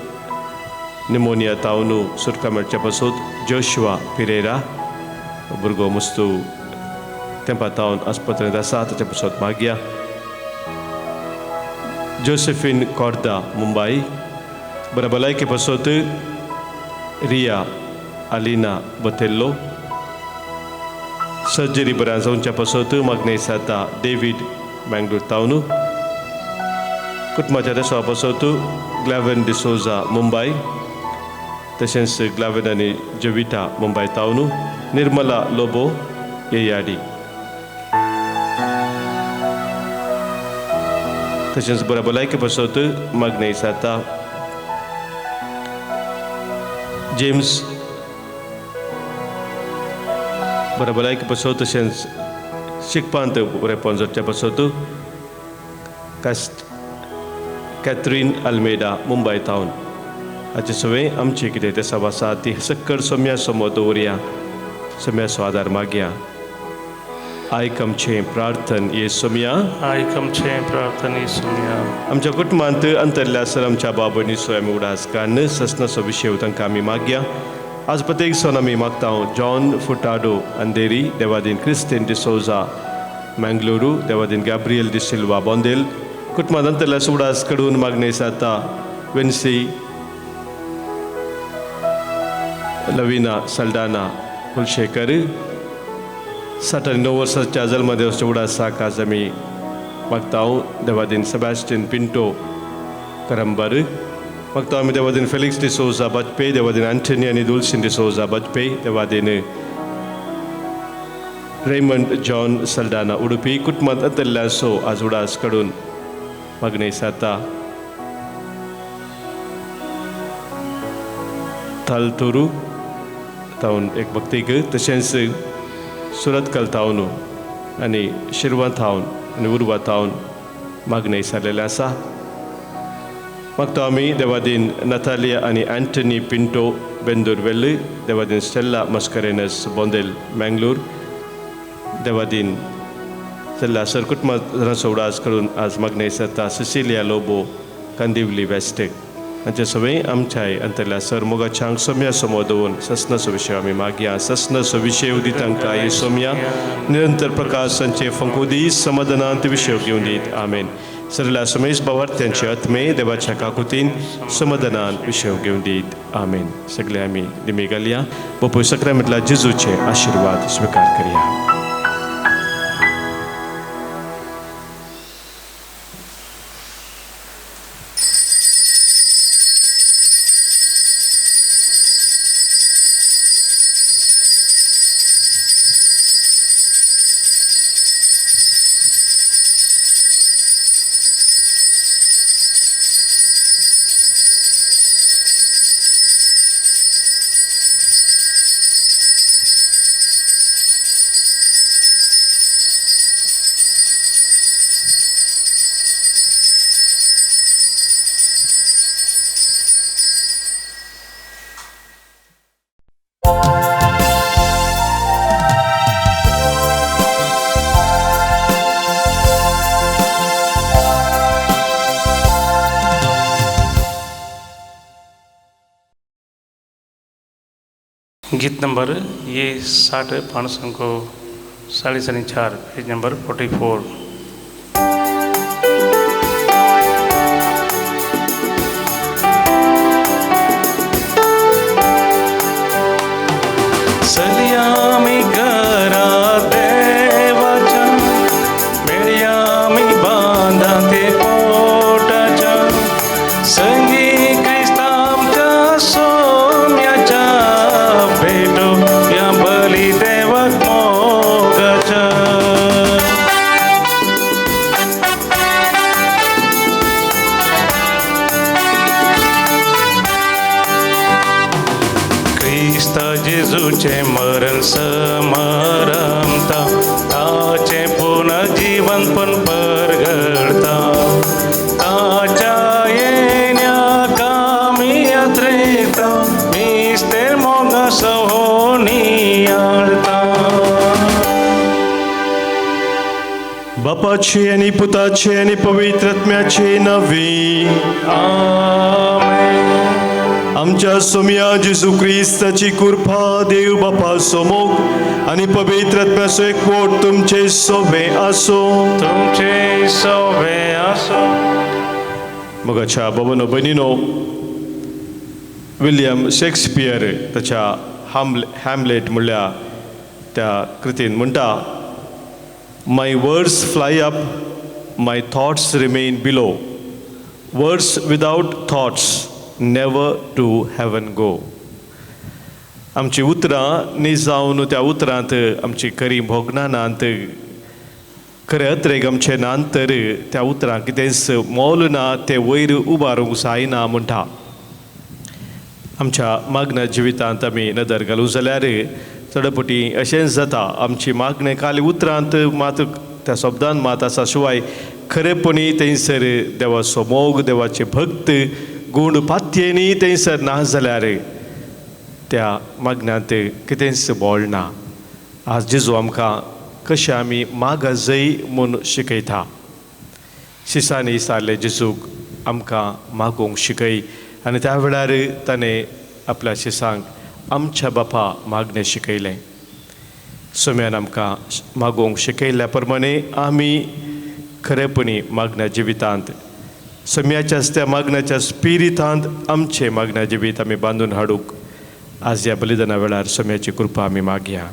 निमोनिया तावनू सुटका मेळच्या पासत जोशुआ पिरेरा भुरगो मुस्तू तेंपा तावन आस्पत्रेंत आसा ताच्या पासत मागया. जोसेफिन कॉर्दा मुंबय, बरा भलायके पासत रिया आलिना बोतेल्लो, सर्जरी बऱ्या जावच्या पासत मागणे साता डेवीड बेंगलोर तावनू, कुटुंबाच्या देसा पासत ग्लॅवन डिसोजा मुंबय, तशेंच ग्लावेन आनी जविता मुंबय तावनू, निर्मला लोबो येयाडी, तशेंच बऱ्या भलायके पासत मागणे साता जेम्स बऱ्या भलायके पासत, तशेंच शिकपांत बरेपण जावच्या पासत कॅथरीन अल्मेडा मुंबय तावन. हाचे सगळें आमचें कितें तें सब आसा ती सक्कड सोम्या समोर दवरया, सोम्याचो आदार मागया. आयक आमचें प्रार्थन ये सोम्या,
आयक आमचें प्रार्थन ये सोम्या.
आमच्या कुटुंबांत अंतरल्या सर आमच्या बाबणीचो आमी उडास काडून ससनाचो विशय तांकां आमी मागया. आज प्रत्येक सण आमी मागता जॉन फुटाडो अंधेरी, देवादीन क्रिस्तीन डिसोजा मँगलुरू, देवादीन गॅब्रियल डिसिल्वा बोंदेल, कुटुंबांत अंतरल्या उडास कडून मागणे साता विन्सी लवीना सल्डाना कुलशेखर, 69 वर्साच्या जल्मदिवसाच्या उडासाक आज आमी मागता देवादीन सेबास्टियन पिंटो करंबर, मागता आमी देवादीन फेलिक्स डिसोजा बाजपेय, देवादीन अँटनी आनी दुलसीन डिसोजा बाजपेय, देवादीन रेमंड जॉन सल्डाना उडुपी, कुटुंबांत अंतरल्यासो आज उडास कडून मागणे साता तालतोरू तावन एक भक्तीक, तशेंच सुरतकल तावन आनी शिरवा थावन आनी उर्वा थावन मागणे सारलेलें आसा. मागता आमी देवादीन नतालिया आनी अँटनी पिंटो बेंदूर वेल्ली, देवादीन स्टेल्ला मस्करेनस बोंदेल मँगलोर, देवादीन स्टेल्ला सर कुटुंबाचो उडास करून आज मागणे साता सिसिलिया लोबो कांदिवली वेस्ट. हांचे सगळें आमच्या अंतरल्या सर मोगाच्यांक सोम्या समोर दवरून ससनाचो विशय आमी मागया. ससनाचो विशय उदितांकां हे सोम्या निरंतर प्रकाश तांचे फंकू दी, समाधानांत विशय घेवन दीत. आमेन. सरल्या समेश बावार्थ्यांचे आत्मे देवाच्या काकुतीन समाधानान विशय घेवन दीत. आमेन. सगळे आमी दिमी घालया. बापूय सक्रामेंतल्या जेजूचे आशिर्वाद स्विकार करया.
गीत नंबर ये 60 पानसंको 44, पेज नंबर 44. चलया आमी घरा देवाच्या, मेळया आमी बांदा ते पोटाच्या, संगी क्रिस्तांच्या सोम्याच्या, भेटो या बली देवाक मोगाच्या. क्रिस्ता जेजूचें मरण समारंभता, ताचें पुनर्जीवन पण परगडता, ताच्या येण्याक आमी यात्रेता, मिस्तेर मोगा सहो नियाळता.
बापाचे आनी पुताचे आनी पवित्र आत्म्याचे नावे.
आमेन.
आमच्या सोम्या जेजू क्रिस्ताची कृपा, देव बापाचो मोग आनी पवित्र आत्म्याचो एकवट तुमचे सोबे आसूं.
तुमचे सोबे आसूं.
मोगाच्या बाबानो भयणीनो, विल्यम शेक्सपियर ताच्या हॅमलेट म्हणल्या त्या कृतीन म्हणटा, my words fly up, my thoughts remain below, words without thoughts never to heaven go. आमची उतरां निजावन त्या उतरांत आमची खरी भोगणां नात, खरें अत्रेक आमचें नात तर त्या उतरांक कितेंच मोल ना, तें वयर उबारूंक जायना म्हणटा. आमच्या मागण्या जिवितांत आमी नदर घालूं जाल्यार चडपटी अशेंच जाता. आमची मागणें खाली उतरांत मात त्या शब्दान मात आसा शिवाय खरेपणी थंयसर देवाचो मोग, देवाचे भक्त गूण पातयेनी थंयसर ना जाल्यार त्या मागण्यांत कितेंच बोळना. आज जेजू आमकां कशें आमी मागजय म्हूण शिकयता. शिसांनी सारले जेजूक आमकां मागूंक शिकय आनी त्या वेळार ताणें आपल्या शिसांक आमच्या बापा मागणें शिकयलें. सोम्यान आमकां मागूंक शिकयल्ल्या प्रमाणे आमी खरेपणी मागण्या जिवितांत सोम्याच्याच त्या मागण्याच्या स्पिरितांत आमचें मागण्या जिवीत आमी बांदून हाडूंक आज ह्या बलिदाना वेळार सोम्याची कृपा आमी मागया.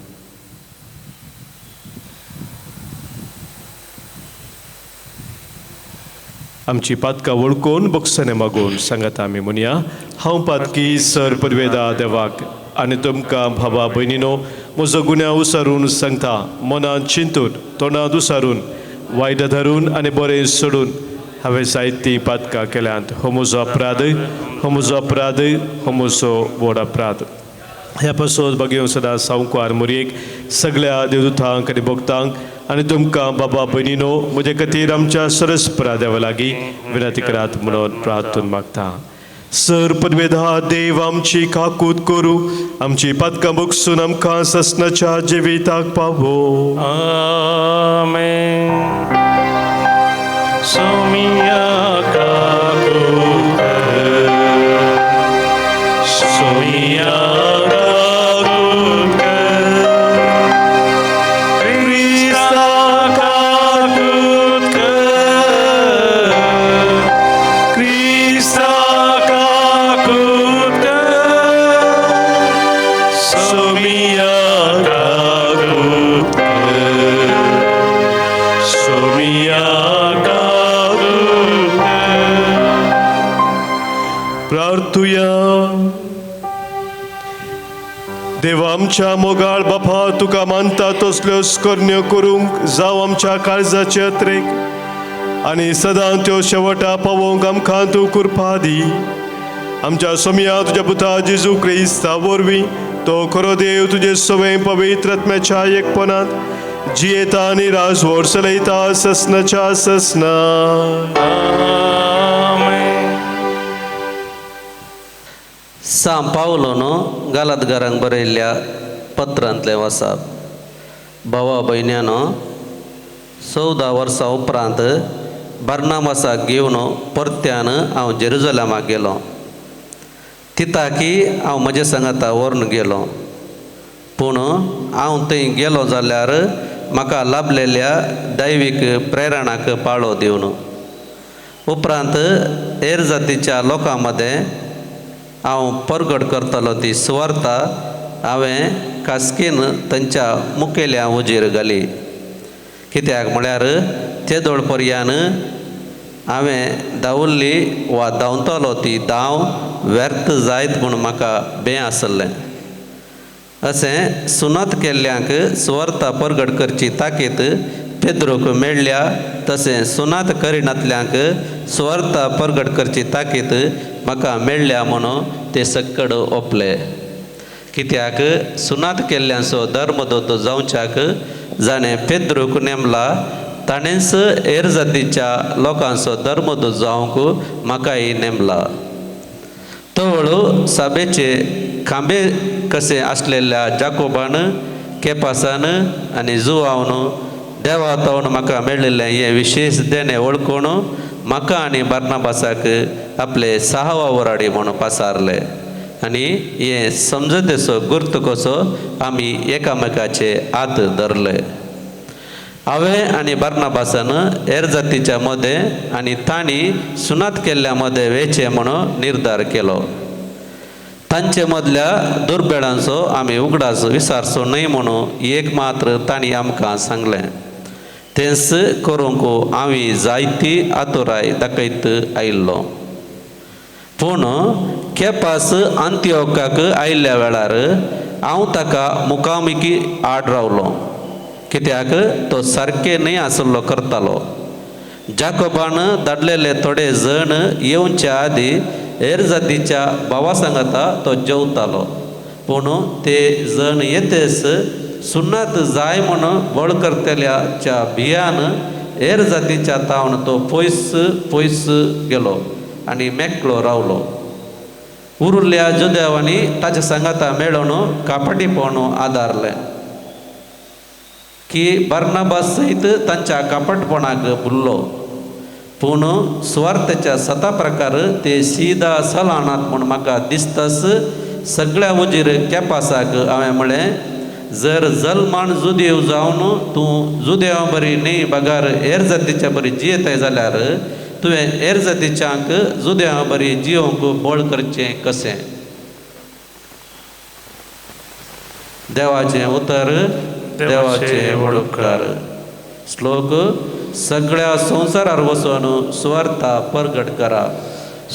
आमची पातकां वळखून बक्षाने मागून सांगात आमी म्हणया, हांव पातकी सर पदवेदा देवाक आनी तुमकां भावा भयणीनो म्हजो गुन्यांव उसारून सांगता, मनांत चिंतून तोंडांत उसारून वायट धरून आनी बरें सोडून हांवें जायतीं पातकां केल्यांत. हो म्हजो अपराध, हो म्हजो अपराध, हो म्हजो व्हड अपराध. ह्या पासून बागेवन सदां सावकार मोरयेक सगळ्या देवदूतांक आनी भक्तांक आनी तुमकां बाबा भयणीनो म्हजे खातीर आमच्या सरस्परा देवा लागीं विनंती करात म्हणून प्रार्थून मागता. सर पदवेधा देव आमची काकूत करूं, आमची पातकां बगसून आमकां ससनाच्या जिविताक पावो.
आमेन. सोमिया काकूत कर, सोमिया काकूत कर, क्रिस्ता काकूत कर, क्रिस्ता काकूत कर, सोमिया काकूत कर, सोमिया काकूत कर.
प्रार्थुया. देवा आमच्या मोगाळ बापा, तुका मानता तसल्यो करण्यो करूंक जावं आमच्या काळजाचे अत्रेक आनी सदां त्यो शेवटा पावोवंक आमकां तूं कृपा दी. आमच्या सोमया तुज्या पुता जेजू क्रिस्ता वरवीं तो खरो देव तुजे सवें पवित्र आत्म्याच्या एकपणांत जियेता आनी राजवट चलयता ससनाच्या ससना.
आमेन.
सां पावलोन गालातगारांक बरयल्ल्या पत्रांतलें वाचप. भावा भयण्यानो, 14 वर्सां उपरांत बार्नाबासाक घेवन परत्यान हांव जेरुजलमाक गेलो. तिताकी हांव म्हजे सांगाता व्हरून गेलो, पूण हांव थंय गेलो जाल्यार म्हाका लाभलेल्या दैवीक प्रेरणाक पाळो दिवन उपरांत हेर जातीच्या लोकां मदें हांव परगट करतलो ती सुवार्ता हांवें खासगीन तांच्या मुखेल्या उजीर घाली. कित्याक म्हळ्यार तेदोळ पर्यान हांवें धांवल्ली वा धांवतलो ती धांव व्यर्थ जायत म्हूण म्हाका बें आसलें. अशें सुनात केल्ल्यांक सुवार्ता परगट करची ताकीत पेद्रूक मेळ्ळ्या तशें सुनात करिनातल्यांक सुवार्ता परगट करची ताकीत म्हाका मेळ्ळ्या म्हणून ते सक्कड ओपले. कित्याक सुनात केल्ल्यांचो धर्मदूत जावच्याक जाणें पेद्रूक नेमला ताणेंच हेर जातीच्या लोकांचो धर्मदूत जावंक म्हाकाय नेमला. तवळ साबेचे खांबे कशें आसलेल्या जाकोबान केपासान आनी जुवावन देवा तावन म्हाका मेळिल्लें हें विशेश देणें वळखून म्हाका आनी बार्नाबासाक आपले सहावा वराडी म्हणून पासारले आनी हें समजतेचो गुर्त कसो आमी एकामेकाचे हात धरले. हांवें आनी बार्नाबासान हेर जातीच्या मदें आनी तांणी सुनात केल्ल्या मदें वेचें म्हणून निर्धार केलो. तांचे मदल्या दुर्बेळांचो आमी उगडास विसारचो न्हय म्हणून एक मात्र तांणी आमकां सांगलें. तेंच करूंक आमी जायती आतुराय दाखयत आयिल्लो. पूण केपास आंतिओकाक आयिल्ल्या वेळार हांव ताका मुखामुखी आड रावलो कित्याक तो सारकें न्हय आसलो करतालो. जाकोबान धाडलेले थोडे जण येवच्या आदी हेर जातीच्या भावा सांगाता तो जेवतालो. पूण ते जण येतेच सुन्नात जाय म्हूण बळ करतल्याच्या भियान हेर जातीच्या तावन तो पयस पयस गेलो आनी मेकळो रावलो. उरिल्ल्या जुदेवांनी ताच्या सांगाता मेळोवन कापटीपण आदारलें की बार्नाबास सयत तांच्या कापटपणाक भुल्लो. पूण सुवार्थेच्या सता प्रकार ते सीदा सलानात म्हूण म्हाका दिसतास सगळ्या उजीर केपासाक हांवें म्हळें, जर जल्मान जुदेव जावन तूं जुदेवा बरी न्हय बगार हेर जातीच्या बरी जियेताय जाल्यार तुवें हेर जातीच्यांक जुदेवा बरी जियोवंक बळ करचें कशें? देवाचें उतर देवाचें वडपकार. श्लोक सगळ्या संवसारार वचून सुवार्ता परगट करा.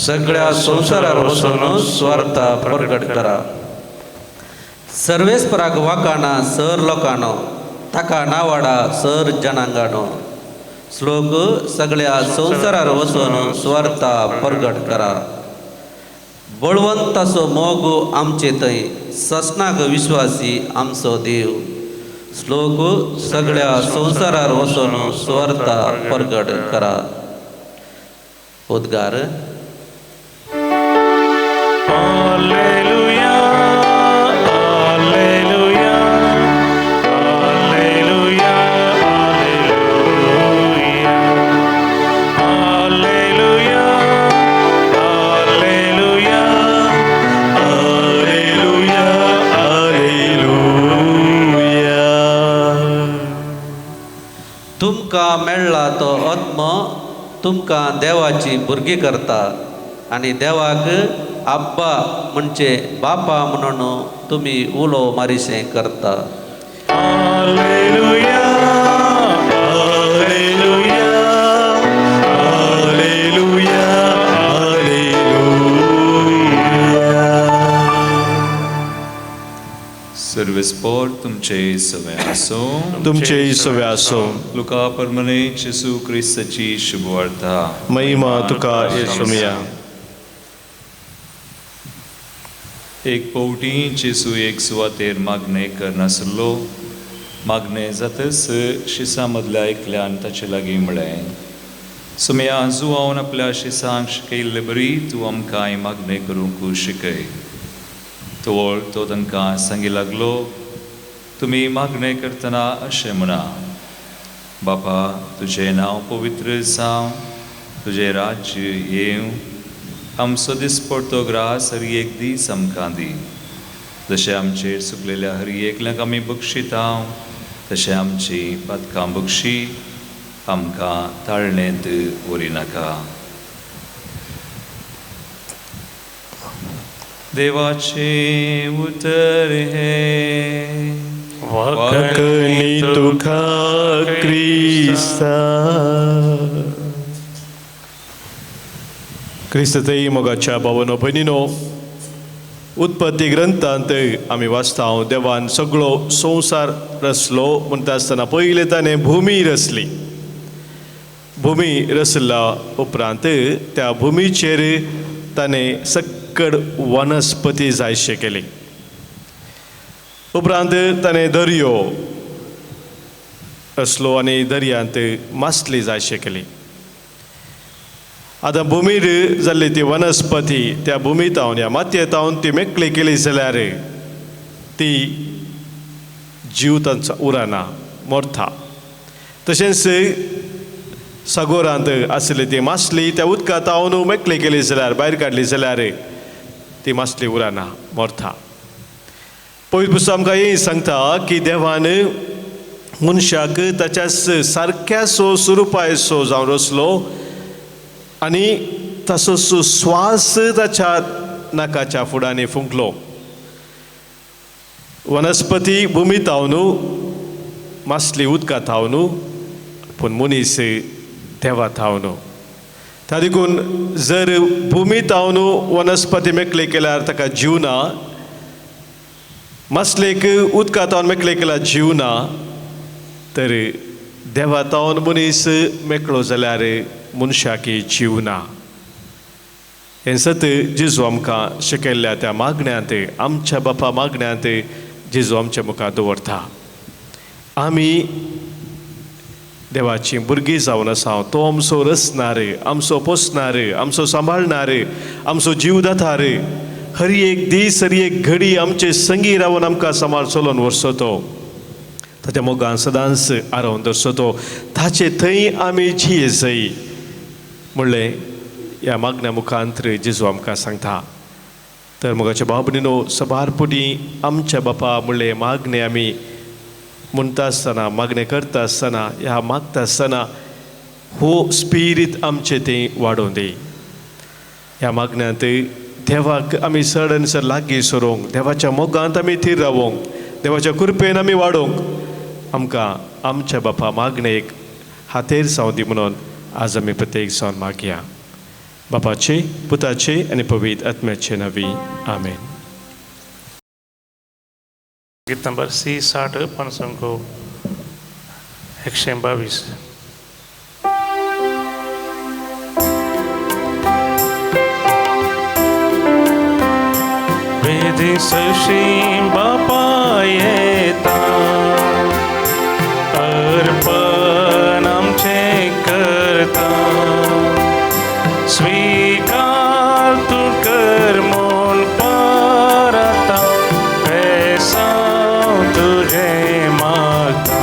सगळ्या संवसारार वचून सुवार्ता परगट करा. सर्वेस्पराक वाकाणा सर लोकांनो ताका नावाडा सर जनांगानो. श्लोक सगळ्या संवसारार वचून सुवार्ता परगट करा. बळवंताचो मोग आमचे थंय ससनाक विश्वासी आमचो देव. श्लोक सगळ्या संवसारार वचून सुवार्ता परगट करा. उद्गार.
Hallelujah, hallelujah, hallelujah, hallelujah, hallelujah,
hallelujah, hallelujah.
तुमकां मेळ्ळा तो आत्मो तुमकां देवाची भुरगीं करता आनी देवाक आब्बा म्हणजे बापा म्हणून तुमी उलो मारिशें करता.
Hallelujah,
hallelujah, hallelujah, hallelujah.
सर्वेस्पोर तुमचे सवे आसो.
तुमचे सवे आसो.
लुका परमने जेसू क्रिस्ताची शुभवार्ता.
महिमा तुका येसुमिया.
एक पवटी जेसू एक सुवातेर मागणें करनासलो. मागणें जातच शिसां मदल्या एकल्यान ताचे लागीं म्हळें, सुमया जुवावन आपल्या शिसांक शिकयल्ले बरी तूं आमकांय मागणें करूंक शिकय. तवळ तो तांकां सांगी लागलो, तुमी मागणें करतना अशें म्हणा, बापा तुजें नांव पवित्र जावं, तुजें राज्य येवं, आमचो दिसपडतो ग्रास हर एक दीस आमकां दी, जशें आमचेर चुकलेल्या हर एकल्याक आमी बक्षितांव, तशें आमची पातकां बक्षी, आमकां ताळणेंत व्हरिनाका। देवाचें उतर हें।
वाकणी तुका क्रिस्ता। क्रिस्ततई मोगाच्या बाबानो भयणीनो, उत्पत्ती ग्रंथांत आमी वाचता देवान सगळो संवसार रचलो म्हणटा आसतना पयलें ताणें भुमी रचली। भुमी रचल्या उपरांत त्या भुमीचेर ताणें सक्कड वनस्पती जायशे केली। उपरांत ताणें दर्यो रचलो आनी दर्यांत मासली जायशे केली। आतां भुमीर जाल्ली ती वनस्पती त्या भुमी तावन ह्या मातये तावन ती मेकळी केली जाल्यार ती जीव तांचो उरना, मरता। तशेंच सागोरांत आसली ती मासली त्या उदका तावन मेकळी केली जाल्यार, भायर काडली जाल्यार ती मासली उरना, मरता। पवित्र पुस्तक आमकां हें सांगता की देवान मनशाक ताच्या सारक्यासो स्वरुपायसो जावन रचलो आनी ताचो स्वास ताच्या नाकाच्या फुडांनी फुंकलो। वनस्पती भुमी तावन, मासली उदका तावन, पूण मनीस देवा तावन। त्या देखून जर भुमी तावन वनस्पती मेकळी केल्यार ताका जीव ना, मासलेक उदका तावन मेकळी केल्यार जीव ना, तर देवा तावन मनीस मेकळो जाल्यार मनशाक जीव ना। हें सत जेजू आमकां शिकयल्ल्या त्या मागण्यांत, आमच्या बापा मागण्यांत जेजू आमच्या मुखार दवरता। आमी देवाची भुरगीं जावन आसा, तो आमचो रचणार, आमचो पोसणार, आमचो सांबाळणार, आमचो जीव दातार। हर एक दीस, हर एक घडी आमचे संगी रावन आमकां सांबाळ चलोवन व्हरचो तो, ताच्या मोगान सदांच आरोवन दवरचो तो, ताचे थंय आमी जिये जाय म्हणलें ह्या मागण्या मुखांत जेजू आमकां सांगता। तर मोगाच्या भाव भयणीनो, सबार पुटी आमच्या बापा म्हणलें मागणें आमी म्हणटा आसतना, मागणें करता आसतना, ह्या मागता आसतना हो स्पिरीत आमचें तें वाडोवन दी। ह्या मागण्यांत देवाक आमी चड आनी चड लागीं सरूंक, देवाच्या मोगांत आमी थीर रावोंक, देवाच्या कृपेन आमी वाडोवंक आमकां आमच्या बापा मागणेक हातेर जावं दी म्हणून आज आमी प्रत्येक जावन मागया। बापाचे, पुताचे आनी पवित्र आत्म्याचे नांवी, आमेन।
गीत नंबर सी 60, 5 122। वेदी सशी बापा येता, अर्पण आमचें करता, स्वीकार तूं कर म्हूण परता, बेसांव तुजें मागता,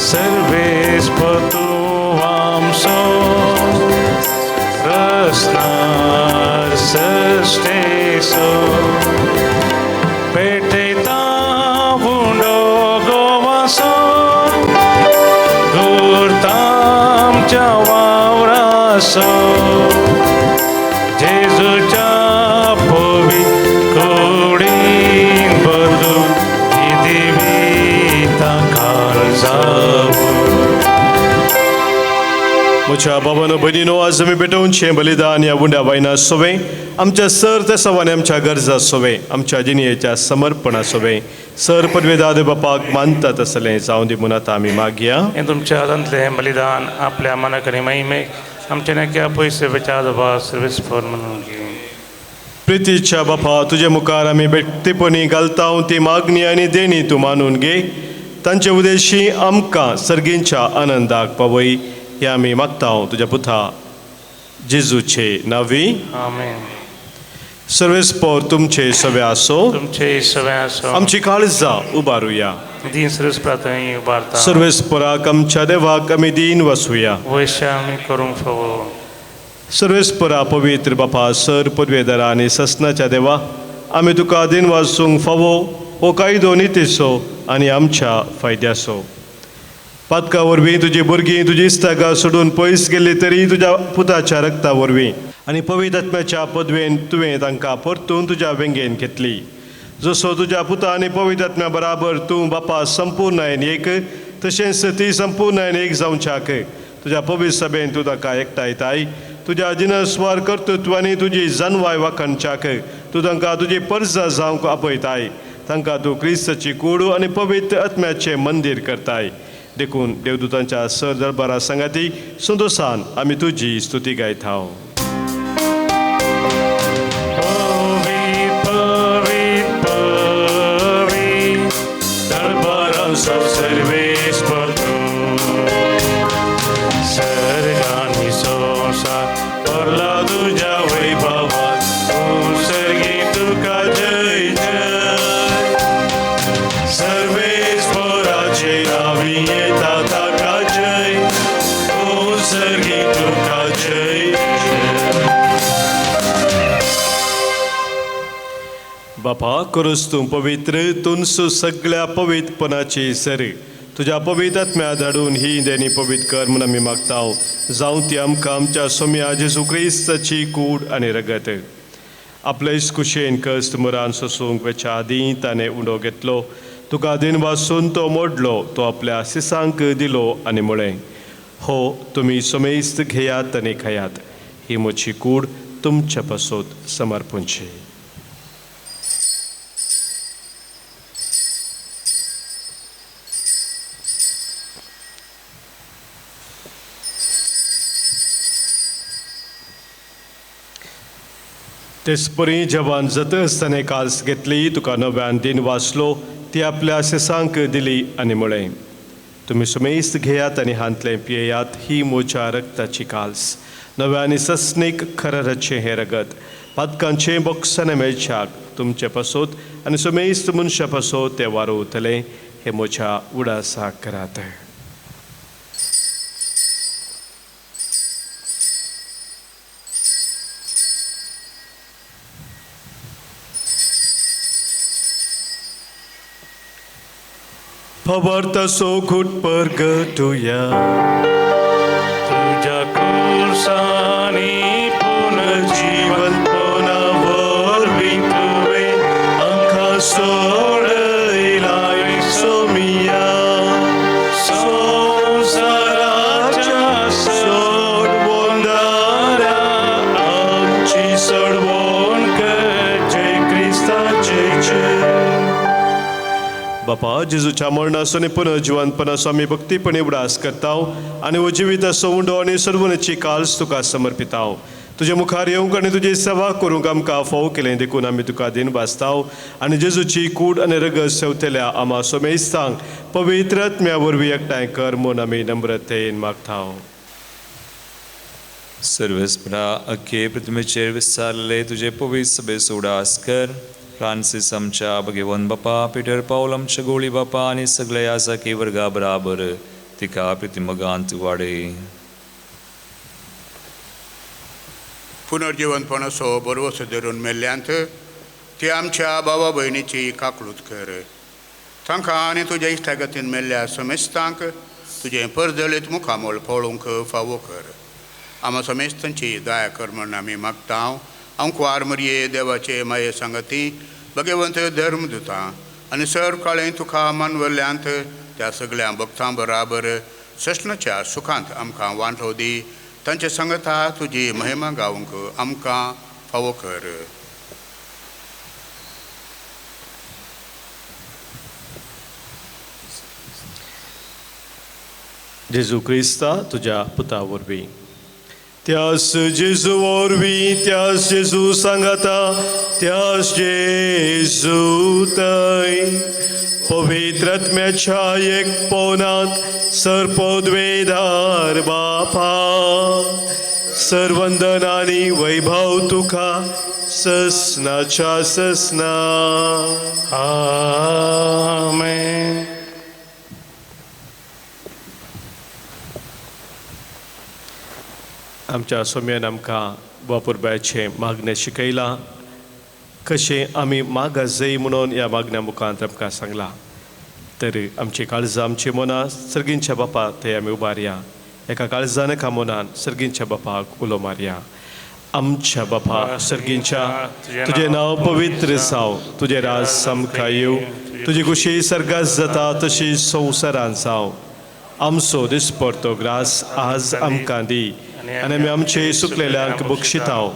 सर्वेस्पर तूं आमचो रचणार सृश्टेचो, पेटयता उंडो गोवाचो, गुरतामच्या वावराचो, जेजूच्या पवित्र कुडीन बदलून ही दिवी तांकां जावं।
म्हज्या बाबानो भयणीनो, आज आमी पेटोवचें बलिदान ह्या उंड्या वायना सोवें, आमच्या सर त्या सवाने आमच्या गरजा सोवें, आमच्या जिणेच्या समर्पणा सोवें सर पदवेदाद बापाक मानता तसलें जावं दी म्हूण आतां आमी मागया।
हें तुमच्या हातांतलें बलिदान आपल्या मनाक आनी महिमेक आमच्या नाक्या पयशे विचार सर्वेस्पर म्हणून।
प्रितीच्या बापा, तुजे मुखार आमी बेट्टीपणी घालता ती मागणी आनी देणी तूं मानून घे, तांचे उद्देशी आमकां सर्गींच्या आनंदाक पावय हे आमी मागता तुज्या पुता जेजूचे नांवी,
आमेन।
सर्वेस्पर तुमचे सवे आसो,
तुमचे सवे आसो।
आमची काळजां उबारुया,
दीन सर्वेस्परा उबारता।
सर्वेस्पराक आमच्या देवाक आमी दीन वसुया,
वैश्य आमी करूंक फावो।
सर्वेस्परा पवित्र बापा, सर पदवेदारा आनी ससनाच्या देवा, आमी तुका दीन वासूंक फावो हो कायदो नितीचो आनी आमच्या फायद्याचो. पातका वरवीं तुजी भुरगीं तुजी इस्तागां सोडून पयस गेल्ली तरी तुज्या पुताच्या रक्ता वरवीं आनी पवित्र आत्म्याच्या पदवेन तुवें तांकां परतून तुज्या वेंगेन घेतली. जसो तुज्या पुता आनी पवित्र आत्म्या बराबर तूं बापा संपूर्णायेन एक, तशेंच ती संपूर्णायेन एक जावच्याक तुज्या पवित्र सभेन तूं तांकां एकठांयताय. तुज्या जिनस्वार कर्तृत्वांनी तुजी जनवाय वाखणच्याक तूं तांकां तुजी परजा जावंक आपयताय. तांकां तूं क्रिस्ताची कूड आनी पवित्र आत्म्याचें मंदीर करताय. देखून देवदूतांच्या सर दरबारा सांगाती संतोसान आमी तुजी स्तुती गायता. बापा करूस तूं पवित्र तुनसू सगळ्या पवित्रपणाची सर तुज्या पवित्र आत्म्या धाडून ही देणी पवित्र कर म्हूण आमी मागता. जावं ती आमकां आमच्या सोम्या जेजू क्रिस्ताची कूड आनी रगत. आपलेच कुशेन कश्ट मरान सोसूंक वेच्या आदीं ताणें उंडो घेतलो, तुका दिन वासून तो मोडलो, तो आपल्या सिसांक दिलो आनी म्हळें, हो तुमी समेस्त घेयात आनी खायात, ही म्हजी कूड तुमच्या पासत समर्पणची. तेचपरी जवान जातच ताणें काल्स घेतली, तुका नव्यान दिन वाचलो, ती आपल्या सिसांक दिली आनी म्हळें, तुमी समेस्त घेयात आनी हांतलें पियेयात, ही म्हज्या रक्ताची काल्स, नव्या आनी सस्नीक खरराचें हें रगत पातकांचें बोक्साने मेळच्याक तुमचे पासत आनी समेस्त मनशा पासत तें वारोवतलें. हें म्हज्या उडासाक करात. फवर्तसो घुट परगटुया
तुज्या कुर्सानी
पुनर्जीवनपणा वरवीं तुवें आमकां सोडयलाय सोमिया, संवसाराच्या सोडवणदारा आमची सोडवण कर, जय क्रिस्ताचे जय. बापा जेजूच्या मरणाचो आनी पुनर्जिवनपणाचो आमी भक्तीपणी उडास करता आनी हो जिविताचो उंडो आनी सर्वनेची काल्स तुका समर्पिता. तुजे मुखार येवंक आनी तुजी सेवा करूंक आमकां फावो केलें देखून आमी तुका दिन भासता आनी जेजूची कूड आनी रगत सेवतल्या आमा सोमेस्तांक पवित्र आत्म्या वरवीं एकठांय कर म्हूण आमी नम्रतेन मागता.
सर्वेस्परा अख्खे प्रतिमेचेर विस्तारले तुजे पवित्र सभेचो उडास कर. फ्रांसीस आमच्या भगेवन बापा, पिटर पावल आमच्या गोळी बापा आनी सगळे आसाकी वर्गा बराबर तिका प्रतिमगांत वाडय.
पुनर्जिवनपणाचो बरवसो धरून मेल्ल्यांत ती आमच्या बाबा भयणीची काकळूत कर. तांकां आनी तुज्या इश्टागतीन मेल्ल्या समेस्तांक तुजें परजळीत मुखामोल पळोवंक फावो कर. आमा समेस्तांची दया कर म्हूण आमी मागता. आंकवार मरये देवाचे माये सांगती भगवंत धर्म दिता आनी सर काळें तुका मानवल्ल्यांत त्या सगळ्या भक्तां बराबर सस्नाच्या सुखांत आमकां वांटो दी. तांचे सांगता तुजी महिमा गावंक आमकां फावो कर.
जेजू क्रिस्ता तुज्या पुता वरवीं, त्यास जेजू वरवीं, त्यास जेजू सांगाता, त्यास जेजू थंय पवित्र आत्म्याच्या एकपणांत सर्पद्वेदार बापा सर्वंदन आनी वैभव तुका ससनाच्या ससना.
आमेन.
आमच्या सोम्यान आमकां वापुरबायचें मागणें शिकयलां, कशें आमी मागा जय म्हणून ह्या मागण्या मुखांत आमकां सांगलां. तर आमची काळजां आमची मनां सर्गींच्या बापा थंय आमी उबारया. एका काळजान एका मनान सर्गींच्या बापाक उलो मारया. आमच्या बापा सर्गींच्या, तुजें नांव पवित्र जावं, तुजें राज आमकां येवं, तुजी खुशी सर्गात जाता तशी संवसारान जावं. आमचो दिसपडतो ग्रास आज आमकां दी आनी आमी आमचे सुकलेल्यांक बक्षिताव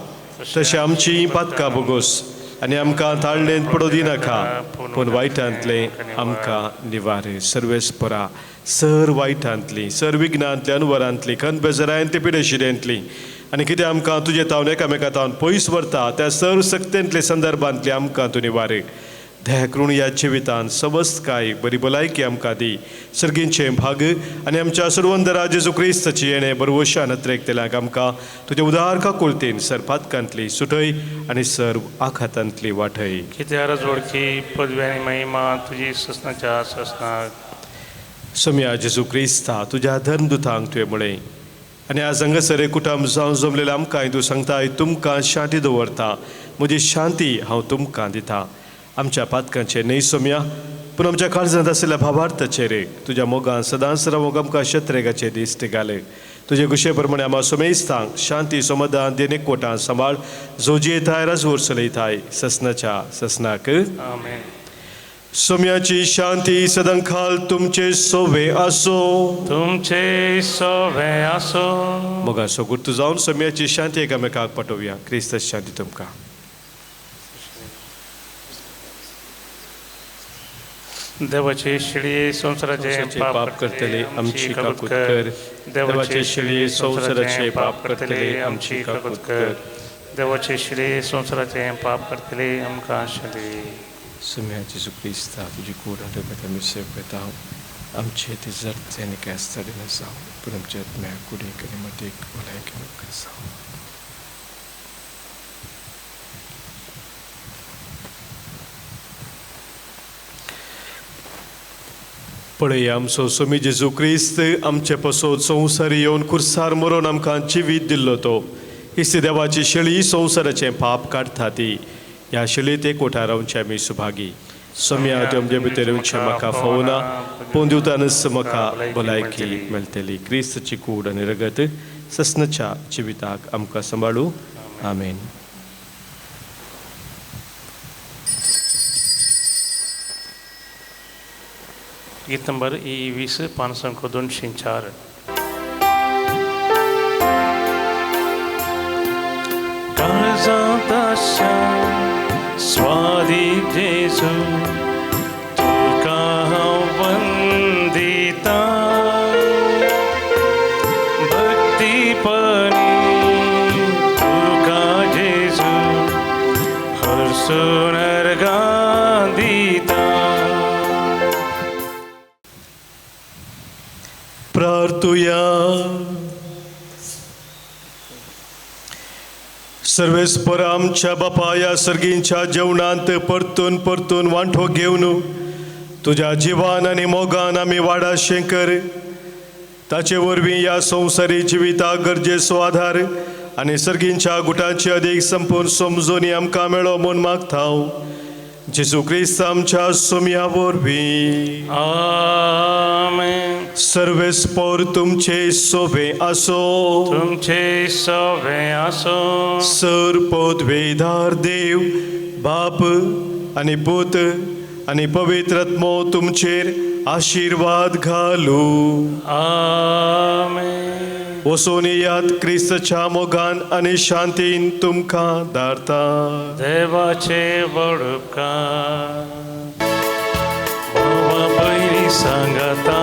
तशें आमची पातकां बोगोस आनी आमकां ताळणेंत पडो दिनाका, पूण वायटांतलें आमकां निवार. सर्वेस्परा सर वायटांतली, सर विघ्नांतली, अनवरांतली, खन बेजरायंतली, पिडेशिरेंतली आनी कितें आमकां तुजे तावन एकामेका तावन पयस व्हरता त्या सर सक्तेंतले संदर्भांतली आमकां तूं निवार. दया करून ह्या जिवितान समस्तकाय बरी भलायकी आमकां दी. सर्गींचें भाग आनी आमच्या सर्वंदरा जेजू क्रिस्ताची येणें बरवशान अत्रेकतल्यांक आमकां तुजे उदार काकुळतीन सर पातकांतली सुटय आनी सर्व आखातांतली वाटय.
कित्यार जोडकी पदवी आनी महिमा तुजी ससनाच्या ससनाक.
सोम्या जेजू क्रिस्ता, तुज्या धर्मदुतांक तुवें म्हळें आनी आज हांगासर कुटुंब जावन जमलेल्या आमकां तूं सांगताय, तुमकां शांती दवरता, म्हजी शांती हांव तुमकां दिता. आमच्या पातकांचेर न्हय सोम्या, पूण आमच्या काळजांत आशिल्ल्या भावार्थाचेर तुज्या मोगान सदांच रावंक आमकां शत्रेगाचे दिश्ट घाले. तुजे खुशे प्रमाणे आमा सोमेस्तांक शांती समाधान देणे कोटां सांबाळ, जो जियेताय राजवोर चलयताय ससनाच्या ससनाक.
आमेन.
सोम्याची शांती सदांकाल तुमचे सोवे आसो.
तुमचे सोवे आसो.
मोगाचो गुर्तू जावन सोम्याची शांती एकामेकाक पाठोवया. क्रिस्त शांती तुमकां.
देवाचे शिळये संवसाराचे
पाप करतले आमची काकूत कर. देवाचे शिळये संवसाराचे पाप करतले आमची काकूत कर.
देवाचे शिळये संवसाराचे पाप करतले आमकां शांती.
सोम्या जेजू क्रिस्ता, तुजी कूड आनी आमी सेव करता. आमचे ते जर्ते आनी कास्ताडीन जावं, पूण आमच्या आत्म्या कुडीक आनी मतीक भलायकी जावं. पळय आमचो सोमी जेजू क्रिस्त आमचे पसोत संवसारी येवन खुर्सार मरोन आमकां जिवीत दिल्लो तो इस्ती देवाची शेळी संवसाराचें पाप काडटा ती. ह्या शेळीत एक कोठार रावचे आमी सुभागी. सोम्या तुमचे भितर येवचें म्हाका फावना, पूण दिवतानच म्हाका भलायकी मेळटली. क्रिस्तची कूड आनी रगत ससनाच्या जिविताक आमकां सांबाळू. आमेन.
गीत नंबर 20 5 204. काळजांत आशा स्वादी जेजू, तुका हांव वंदिता. भक्तीपणी तुका जेजू हरसून अर्घां दिता.
प्रार्थुया. सर्वेस्पर आमच्या बापा, ह्या सर्गींच्या जेवणांत परतून परतून वांटो घेवन तुज्या जिवान आनी मोगान आमी वाडाशें कर. ताचे वरवीं ह्या संवसारी जिविताक गरजेचो आधार आनी सर्गींच्या गुटांची अदीक संपूर्ण समजून आमकां मेळो म्हूण मागता. जेजू क्रिस्त आमच्या सोम्या वरवीं.
आमेन.
सर्वेस्पर तुमचे सोबे आसो.
तुमचे सोबे आसो.
सर पदवेदार देव बाप आनी पूत आनी पवित्र आत्मो तुमचेर आशिर्वाद घालू.
आमेन.
वचून येयात क्रिस्तच्या मोगान आनी शांतीन तुमकां धाडता.
देवाचे व्हड उपकार. भावा भयणी सांगाता.